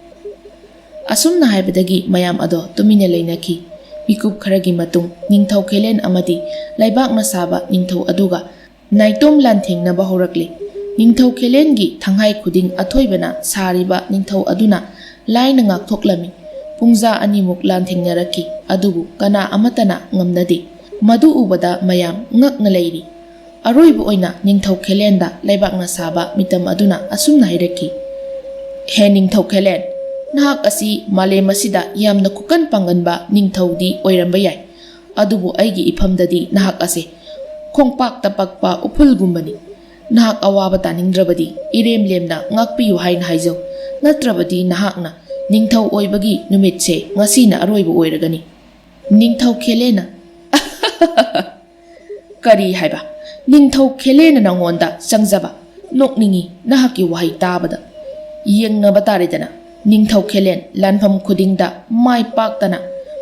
ꯑꯁꯨꯝꯅ ꯍꯥꯏꯕꯗꯒꯤ ꯃꯌꯥꯝ ꯑꯗꯣ ꯇꯨꯃꯤꯟꯅ ꯂꯩꯅꯈꯤ꯫ ꯃꯤꯀꯨꯞ ꯈꯔꯒꯤ ꯃꯇꯨꯡ ꯅꯤꯡꯊꯧ ꯈꯦꯂꯦꯟ ꯑꯃꯗꯤ ꯂꯩꯕꯥꯛꯅ ꯁꯥꯕ ꯅꯤꯡꯊꯧ ꯑꯗꯨꯒ ꯅꯥꯏꯇꯣꯝ ꯂꯥꯟꯊꯦꯡꯅꯕ ꯍꯧꯔꯛꯂꯤ꯫ ꯅꯤꯡꯊꯧ ꯈꯦꯂꯦꯟꯒꯤ ꯊꯪꯍꯥꯏ ꯈꯨꯗꯤꯡ ꯑꯊꯣꯏꯕꯅ ꯁꯥꯔꯤꯕ ꯅꯤꯡꯊꯧ ꯑꯗꯨꯅ ꯂꯥꯏꯅ ꯉꯥꯛꯊꯣꯛꯂꯝꯃꯤ꯫ ꯄꯨꯡꯖꯥ ꯑꯅꯤꯃꯨꯛ ꯂꯥꯟꯊꯦꯡꯅꯔꯛꯈꯤ, ꯑꯗꯨꯕꯨ ꯀꯅꯥ ꯑꯃꯠꯇꯅ ꯉꯝꯅꯗꯦ꯫ ꯃꯗꯨ ꯎꯕꯗ ꯃꯌꯥꯝ ꯉꯛꯅ ꯂꯩꯔꯤ꯫ ꯑꯔꯣꯏꯕ ꯑꯣꯏꯅ ꯅꯤꯡꯊꯧ ꯈꯦꯂꯦꯟꯗ ꯂꯩꯕꯥꯛꯅ ꯁꯥꯕ ꯃꯤꯇꯝ ꯑꯗꯨꯅ ꯑꯁꯨꯝꯅ ꯍꯥꯏꯔꯛꯈꯤ, "ꯍꯦ ꯅꯤꯡꯊꯧ ꯈꯦꯂꯦꯟ, ꯅꯍꯥꯛ ꯑꯁꯤ ꯃꯥꯂꯦꯝ ꯑꯁꯤꯗ ꯌꯥꯝꯅ ꯈꯨꯀꯟ ꯄꯥꯡꯒꯟꯕ ꯅꯤꯡꯊꯧꯗꯤ ꯑꯣꯏꯔꯝꯕ ꯌꯥꯏ, ꯑꯗꯨꯕꯨ ꯑꯩꯒꯤ ꯏꯐꯝꯗꯗꯤ ꯅꯍꯥꯛ ꯑꯁꯦ ꯈꯣꯡꯄꯥꯛꯇ ꯄꯛꯄ ꯎꯐꯨꯜꯒꯨꯝꯕꯅꯤ꯫ ꯅꯍꯥꯛ ꯑꯋꯥꯕ ꯇꯥꯅꯤꯡꯗ꯭ꯔꯕꯗꯤ ꯏꯔꯦꯝ ꯂꯦꯝꯅ ꯉꯥꯛꯄꯤꯌꯨ ꯍꯥꯏꯅ ꯍꯥꯏꯖꯧ, ꯅꯠꯇ꯭ꯔꯕꯗꯤ ꯅꯍꯥꯛꯅ ꯅꯤꯡꯊꯧ ꯑꯣꯏꯕꯒꯤ ꯅꯨꯃꯤꯠꯁꯦ ꯉꯁꯤꯅ ꯑꯔꯣꯏꯕ ꯑꯣꯏꯔꯒꯅꯤ"꯫ ꯅꯤꯡꯊꯧ ꯈꯦꯂꯦꯅ, "ꯀꯔꯤ ꯍꯥꯏꯕ? ꯅꯤꯡꯊꯧ ꯈꯦꯂꯦꯅ ꯅꯉꯣꯟꯗ ꯆꯪꯖꯕ? ꯅꯣꯛꯅꯤꯡꯏ ꯅꯍꯥꯛꯀꯤ ꯋꯥꯍꯩ ꯇꯥꯕꯗ꯫ ꯌꯦꯡꯅꯕ ꯇꯥꯔꯦꯗꯅ, ꯅꯤꯡꯊꯧ ꯈꯦꯂꯦꯟ ꯂꯥꯟꯐꯝ ꯈꯨꯗꯤꯡꯗ ꯃꯥꯏ ꯄꯥꯛꯇꯅ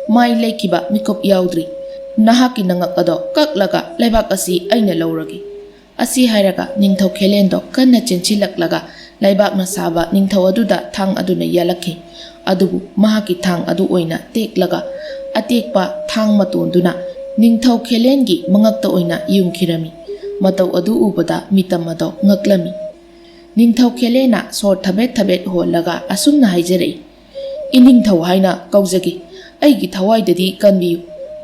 ꯃꯥꯏ ꯂꯩꯈꯤꯕ ꯃꯤꯀꯨꯞ ꯌꯥꯎꯗ꯭ꯔꯤ꯫ ꯅꯍꯥꯛꯀꯤ ꯅꯉꯛ ꯑꯗꯣ ꯀꯛꯂꯒ ꯂꯩꯕꯥꯛ ꯑꯁꯤ ꯑꯩꯅ ꯂꯧꯔꯒꯦ꯫ ꯑꯁꯤ ꯍꯥꯏꯔꯒ ꯅꯤꯡꯊꯧ ꯈꯦꯂꯦꯟꯗꯣ ꯀꯟꯅ ꯆꯦꯟꯁꯤꯜꯂꯛꯂꯒ ꯂꯩꯕꯥꯛꯅ ꯁꯥꯕ ꯅꯤꯡꯊꯧ ꯑꯗꯨꯗ ꯊꯥꯡ ꯑꯗꯨꯅ ꯌꯥꯜꯂꯛꯈꯤ꯫ ꯑꯗꯨꯕꯨ ꯃꯍꯥꯛꯀꯤ ꯊꯥꯡ ꯑꯗꯨ ꯑꯣꯏꯅ ꯇꯦꯛꯂꯒ ꯑꯇꯦꯛꯄ ꯊꯥꯡ ꯃꯇꯣꯟꯗꯨꯅ ꯅꯤꯡꯊꯧ ꯈꯦꯂꯦꯟꯒꯤ ꯃꯉꯛꯇ ꯑꯣꯏꯅ ꯌꯨꯡꯈꯤꯔꯝꯃꯤ꯫ ꯃꯇꯧ ꯑꯗꯨ ꯎꯕꯗ ꯃꯤꯇꯝ ꯑꯗꯣ ꯉꯛꯂꯝꯃꯤ꯫ ꯅꯤꯡꯊꯧ ꯈꯦꯂꯦꯟꯅ ꯁꯣꯔ ꯊꯕꯦꯠ ꯊꯕꯦꯠ ꯍꯣꯜꯂꯒ ꯑꯁꯨꯝꯅ ꯍꯥꯏꯖꯔꯛꯏ, "ꯏꯅꯤꯡꯊꯧ ꯍꯥꯏꯅ ꯀꯧꯖꯒꯦ꯫ ꯑꯩꯒꯤ ꯊꯋꯥꯏꯗꯗꯤ ꯀꯟꯕꯤꯌꯨ꯫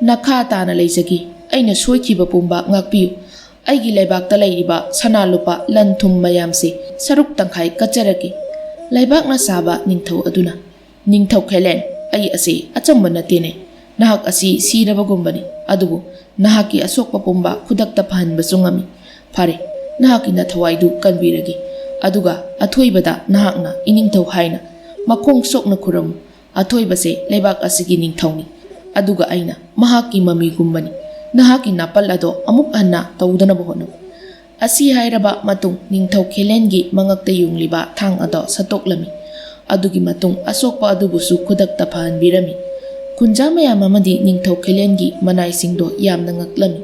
ꯅꯈꯥ ꯇꯥꯅ ꯂꯩꯖꯒꯦ꯫ ꯑꯩꯅ ꯁꯣꯏꯈꯤꯕ ꯄꯨꯝꯕ ꯉꯥꯛꯄꯤꯌꯨ꯫ ꯑꯩꯒꯤ ꯂꯩꯕꯥꯛꯇ ꯂꯩꯔꯤꯕ ꯁꯅꯥ ꯂꯨꯄꯥ ꯂꯟ ꯊꯨꯝ ꯃꯌꯥꯝꯁꯦ ꯁꯔꯨꯛ ꯇꯪꯈꯥꯏ ꯀꯠꯆꯔꯒꯦ꯫" ꯂꯩꯕꯥꯛꯅ ꯁꯥꯕ ꯅꯤꯡꯊꯧ ꯑꯗꯨꯅ, "ꯅꯤꯡꯊꯧ ꯈꯦꯂꯦꯟ, ꯑꯩ ꯑꯁꯤ ꯑꯆꯝꯕ ꯅꯠꯇꯦꯅꯦ꯫ ꯅꯍꯥꯛ ꯑꯁꯤ ꯁꯤꯔꯕꯒꯨꯝꯕꯅꯤ, ꯑꯗꯨꯕꯨ ꯅꯍꯥꯛꯀꯤ ꯑꯁꯣꯛꯄ ꯄꯨꯝꯕ ꯈꯨꯗꯛꯇ ꯐꯍꯟꯕꯁꯨ ꯉꯝꯃꯤ꯫ ꯐꯔꯦ, ꯅꯍꯥꯛꯀꯤ ꯅꯊꯋꯥꯏꯗꯨ ꯀꯟꯕꯤꯔꯒꯦ꯫ ꯑꯗꯨꯒ ꯑꯊꯣꯏꯕꯗ ꯅꯍꯥꯛꯅ ꯏꯅꯤꯡꯊꯧ ꯍꯥꯏꯅ ꯃꯈꯣꯡ ꯁꯣꯛꯅ ꯈꯨꯔꯨꯝꯃꯨ꯫ ꯑꯊꯣꯏꯕꯁꯦ ꯂꯩꯕꯥꯛ ꯑꯁꯤꯒꯤ ꯅꯤꯡꯊꯧꯅꯤ, ꯑꯗꯨꯒ ꯑꯩꯅ ꯃꯍꯥꯛꯀꯤ ꯃꯃꯤꯒꯨꯝꯕꯅꯤ꯫ ꯅꯍꯥꯛꯀꯤ ꯅꯥꯄꯜ ꯑꯗꯣ ꯑꯃꯨꯛ ꯍꯟꯅ ꯇꯧꯗꯅꯕ ꯍꯣꯠꯅꯧ꯫" ꯑꯁꯤ ꯍꯥꯏꯔꯕ ꯃꯇꯨꯡ ꯅꯤꯡꯊꯧ ꯈꯦꯂꯦꯟꯒꯤ ꯃꯉꯛꯇ ꯌꯨꯡꯂꯤꯕ ꯊꯥꯡ ꯑꯗꯣ ꯁꯠꯇꯣꯛꯂꯝꯃꯤ꯫ ꯑꯗꯨꯒꯤ ꯃꯇꯨꯡ ꯑꯁꯣꯛꯄ ꯑꯗꯨꯕꯨꯁꯨ ꯈꯨꯗꯛꯇ ꯐꯍꯟꯕꯤꯔꯝꯃꯤ꯫ ꯈꯨꯟꯖꯥ ꯃꯌꯥꯝ ꯑꯃꯗꯤ ꯅꯤꯡꯊꯧ ꯈꯦꯂꯦꯟꯒꯤ ꯃꯅꯥꯏꯁꯤꯡꯗꯣ ꯌꯥꯝꯅ ꯉꯛꯂꯝꯃꯤ꯫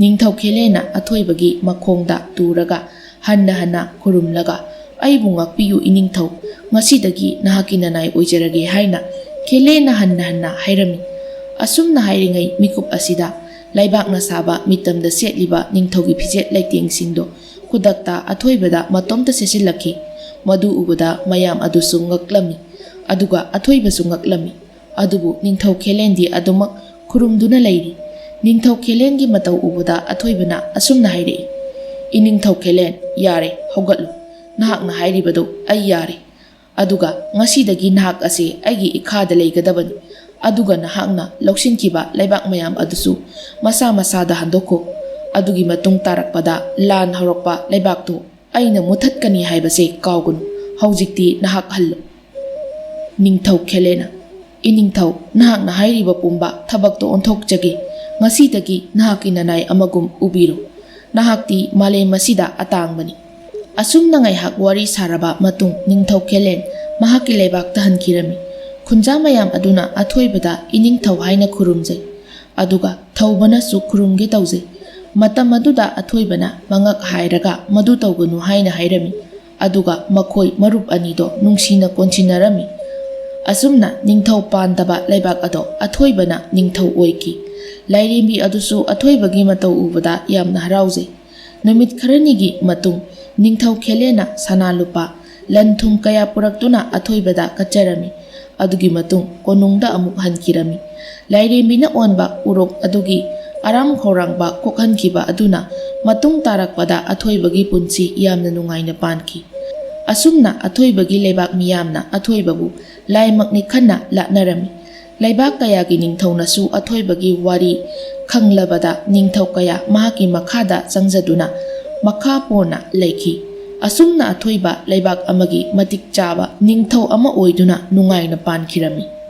ꯅꯤꯡꯊꯧ ꯈꯦꯂꯦꯟꯅ ꯑꯊꯣꯏꯕꯒꯤ ꯃꯈꯣꯡꯗ ꯇꯨꯔꯒ ꯍꯟꯅ ꯍꯟꯅ ꯈꯨꯔꯨꯝꯂꯒ, "ꯑꯩꯕꯨ ꯉꯥꯛꯄꯤꯌꯨ ꯏꯅꯤꯡꯊꯧ, ꯉꯁꯤꯗꯒꯤ ꯅꯍꯥꯛꯀꯤ ꯅꯅꯥꯏ ꯑꯣꯏꯖꯔꯒꯦ" ꯍꯥꯏꯅ ꯈꯦꯂꯦꯟꯅ ꯍꯟꯅ ꯍꯟꯅ ꯍꯥꯏꯔꯝꯃꯤ꯫ ꯑꯁꯨꯝꯅ ꯍꯥꯏꯔꯤꯉꯩ ꯃꯤꯀꯨꯞ ꯑꯁꯤꯗ ꯂꯩꯕꯥꯛꯅ ꯁꯥꯕ ꯃꯤꯇꯝꯗ ꯁꯦꯠꯂꯤꯕ ꯅꯤꯡꯊꯧꯒꯤ ꯐꯤꯖꯦꯠ ꯂꯩꯇꯦꯡꯁꯤꯡꯗꯣ ꯈꯨꯗꯛꯇ ꯑꯊꯣꯏꯕꯗ ꯃꯇꯣꯝꯇ ꯁꯦꯠꯆꯤꯜꯂꯛꯈꯤ꯫ ꯃꯗꯨ ꯎꯕꯗ ꯃꯌꯥꯝ ꯑꯗꯨꯁꯨ ꯉꯛꯂꯝꯃꯤ꯫ ꯑꯗꯨꯒ ꯑꯊꯣꯏꯕꯁꯨ ꯉꯛꯂꯝꯃꯤ꯫ ꯑꯗꯨꯕꯨ ꯅꯤꯡꯊꯧ ꯈꯦꯂꯦꯟꯗꯤ ꯑꯗꯨꯃꯛ ꯈꯨꯔꯨꯝꯗꯨꯅ ꯂꯩꯔꯤ꯫ ꯅꯤꯡꯊꯧ ꯈꯦꯂꯦꯟꯒꯤ ꯃꯇꯧ ꯎꯕꯗ ꯑꯊꯣꯏꯕꯅ ꯑꯁꯨꯝꯅ ꯍꯥꯏꯔꯛꯏ, "ꯏꯅꯤꯡꯊꯧ ꯈꯦꯂꯦꯟ, ꯌꯥꯔꯦ, ꯍꯧꯒꯠꯂꯨ꯫ ꯅꯍꯥꯛꯅ ꯍꯥꯏꯔꯤꯕꯗꯨ ꯑꯩ ꯌꯥꯔꯦ꯫ ꯑꯗꯨꯒ ꯉꯁꯤꯗꯒꯤ ꯅꯍꯥꯛ ꯑꯁꯤ ꯑꯩꯒꯤ ꯏꯈꯥꯗ ꯂꯩꯒꯗꯕꯅꯤ꯫ ꯑꯗꯨꯒ ꯅꯍꯥꯛꯅ ꯂꯧꯁꯤꯟꯈꯤꯕ ꯂꯩꯕꯥꯛ ꯃꯌꯥꯝ ꯑꯗꯨꯁꯨ ꯃꯁꯥ ꯃꯁꯥꯗ ꯍꯟꯗꯣꯛꯈꯣ꯫ ꯑꯗꯨꯒꯤ ꯃꯇꯨꯡ ꯇꯥꯔꯛꯄꯗ ꯂꯥꯟ ꯍꯧꯔꯛꯄ ꯂꯩꯕꯥꯛꯇꯨ ꯑꯩꯅ ꯃꯨꯊꯠꯀꯅꯤ ꯍꯥꯏꯕꯁꯦ ꯀꯥꯎꯒꯅꯨ꯫ ꯍꯧꯖꯤꯛꯇꯤ ꯅꯍꯥꯛ ꯍꯜꯂꯨ꯫" ꯅꯤꯡꯊꯧ ꯈꯦꯂꯦꯟꯅ, "ꯏꯅꯤꯡꯊꯧ, ꯅꯍꯥꯛꯅ ꯍꯥꯏꯔꯤꯕ ꯄꯨꯝꯕ ꯊꯕꯛꯇꯣ ꯑꯣꯟꯊꯣꯛꯆꯒꯦ꯫ ꯉꯁꯤꯗꯒꯤ ꯅꯍꯥꯛꯀꯤ ꯅꯅꯥꯏ ꯑꯃꯒꯨꯝ ꯎꯕꯤꯔꯣ꯫ ꯅꯍꯥꯛꯇꯤ ꯃꯥꯂꯦꯝ ꯑꯁꯤꯗ ꯑꯇꯥꯡꯕꯅꯤ꯫" ꯑꯁꯨꯝꯅ ꯉꯥꯏꯍꯥꯛ ꯋꯥꯔꯤ ꯁꯥꯔꯕ ꯃꯇꯨꯡ, ꯅꯤꯡꯊꯧ ꯈꯦꯂꯦꯟ ꯃꯍꯥꯛꯀꯤ ꯂꯩꯕꯥꯛꯇ ꯍꯟꯈꯤꯔꯝꯃꯤ꯫ ꯈꯨꯟꯖꯥ ꯃꯌꯥꯝ ꯑꯗꯨꯅ ꯑꯊꯣꯏꯕꯗ ꯏꯅꯤꯡꯊꯧ ꯍꯥꯏꯅ ꯈꯨꯔꯨꯝꯖꯩ, ꯑꯗꯨꯒ ꯊꯧꯕꯅꯁꯨ ꯈꯨꯔꯨꯝꯒꯦ ꯇꯧꯖꯩ꯫ ꯃꯇꯝ ꯑꯗꯨꯗ ꯑꯊꯣꯏꯕꯅ ꯃꯉꯛ ꯍꯥꯏꯔꯒ ꯃꯗꯨ ꯇꯧꯒꯅꯨ ꯍꯥꯏꯅ ꯍꯥꯏꯔꯝꯃꯤ, ꯑꯗꯨꯒ ꯃꯈꯣꯏ ꯃꯔꯨꯞ ꯑꯅꯤꯗꯣ ꯅꯨꯡꯁꯤꯅ ꯀꯣꯟꯁꯤꯟꯅꯔꯝꯃꯤ꯫ ꯑꯁꯨꯝꯅ ꯅꯤꯡꯊꯧ ꯄꯥꯟꯗꯕ ꯂꯩꯕꯥꯛ ꯑꯗꯣ ꯑꯊꯣꯏꯕꯅ ꯅꯤꯡꯊꯧ ꯑꯣꯏꯈꯤ꯫ ꯂꯥꯏꯔꯦꯝꯕꯤ ꯑꯗꯨꯁꯨ ꯑꯊꯣꯏꯕꯒꯤ ꯃꯇꯧ ꯎꯕꯗ ꯌꯥꯝꯅ ꯍꯔꯥꯎꯖꯩ꯫ ꯅꯨꯃꯤꯠ ꯈꯔꯅꯤꯒꯤ ꯃꯇꯨꯡ, ꯅꯤꯡꯊꯧ ꯈꯦꯂꯦꯅ ꯁꯅꯥ ꯂꯨꯄꯥ, ꯂꯟ ꯊꯨꯝ ꯀꯌꯥ ꯄꯨꯔꯛꯇꯨꯅ ꯑꯊꯣꯏꯕꯗ ꯀꯠꯆꯔꯝꯃꯤ꯫ ꯑꯗꯨꯒꯤ ꯃꯇꯨꯡ ꯀꯣꯅꯨꯡꯗ ꯑꯃꯨꯛ ꯍꯟꯈꯤꯔꯝꯃꯤ꯫ ꯂꯥꯏꯔꯦꯝꯕꯤꯅ ꯑꯣꯟꯕ ꯎꯔꯣꯛ ꯑꯗꯨꯒꯤ ꯑꯔꯥꯝ ꯈꯧꯔꯥꯡꯕ ꯀꯣꯛꯍꯟꯈꯤꯕ ꯑꯗꯨꯅ ꯃꯇꯨꯡ ꯇꯥꯔꯛꯄꯗ ꯑꯊꯣꯏꯕꯒꯤ ꯄꯨꯟꯁꯤ ꯌꯥꯝꯅ ꯅꯨꯡꯉꯥꯏꯅ ꯄꯥꯟꯈꯤ꯫ ꯑꯁꯨꯝꯅ ꯑꯊꯣꯏꯕꯒꯤ ꯂꯩꯕꯥꯛ ꯃꯤꯌꯥꯝꯅ ꯑꯊꯣꯏꯕꯕꯨ ꯂꯥꯏꯃꯛꯅꯤ ꯈꯟꯅ ꯂꯥꯠꯅꯔꯝꯃꯤ꯫ ꯂꯩꯕꯥꯛ ꯀꯌꯥꯒꯤ ꯅꯤꯡꯊꯧꯅꯁꯨ ꯑꯊꯣꯏꯕꯒꯤ ꯋꯥꯔꯤ ꯈꯪꯂꯕꯗ ꯅꯤꯡꯊꯧ ꯀꯌꯥ ꯃꯍꯥꯛꯀꯤ ꯃꯈꯥꯗ ꯆꯪꯖꯗꯨꯅ ꯃꯈꯥ ꯄꯣꯟꯅ ꯂꯩꯈꯤ꯫ ꯑꯁꯨꯝꯅ ꯑꯊꯣꯏꯕ ꯂꯩꯕꯥꯛ ꯑꯃꯒꯤ ꯃꯇꯤꯛ ꯆꯥꯕ ꯅꯤꯡꯊꯧ ꯑꯃ ꯑꯣꯏꯗꯨꯅ ꯅꯨꯡꯉꯥꯏꯅ ꯄꯥꯟꯈꯤꯔꯝꯃꯤ꯫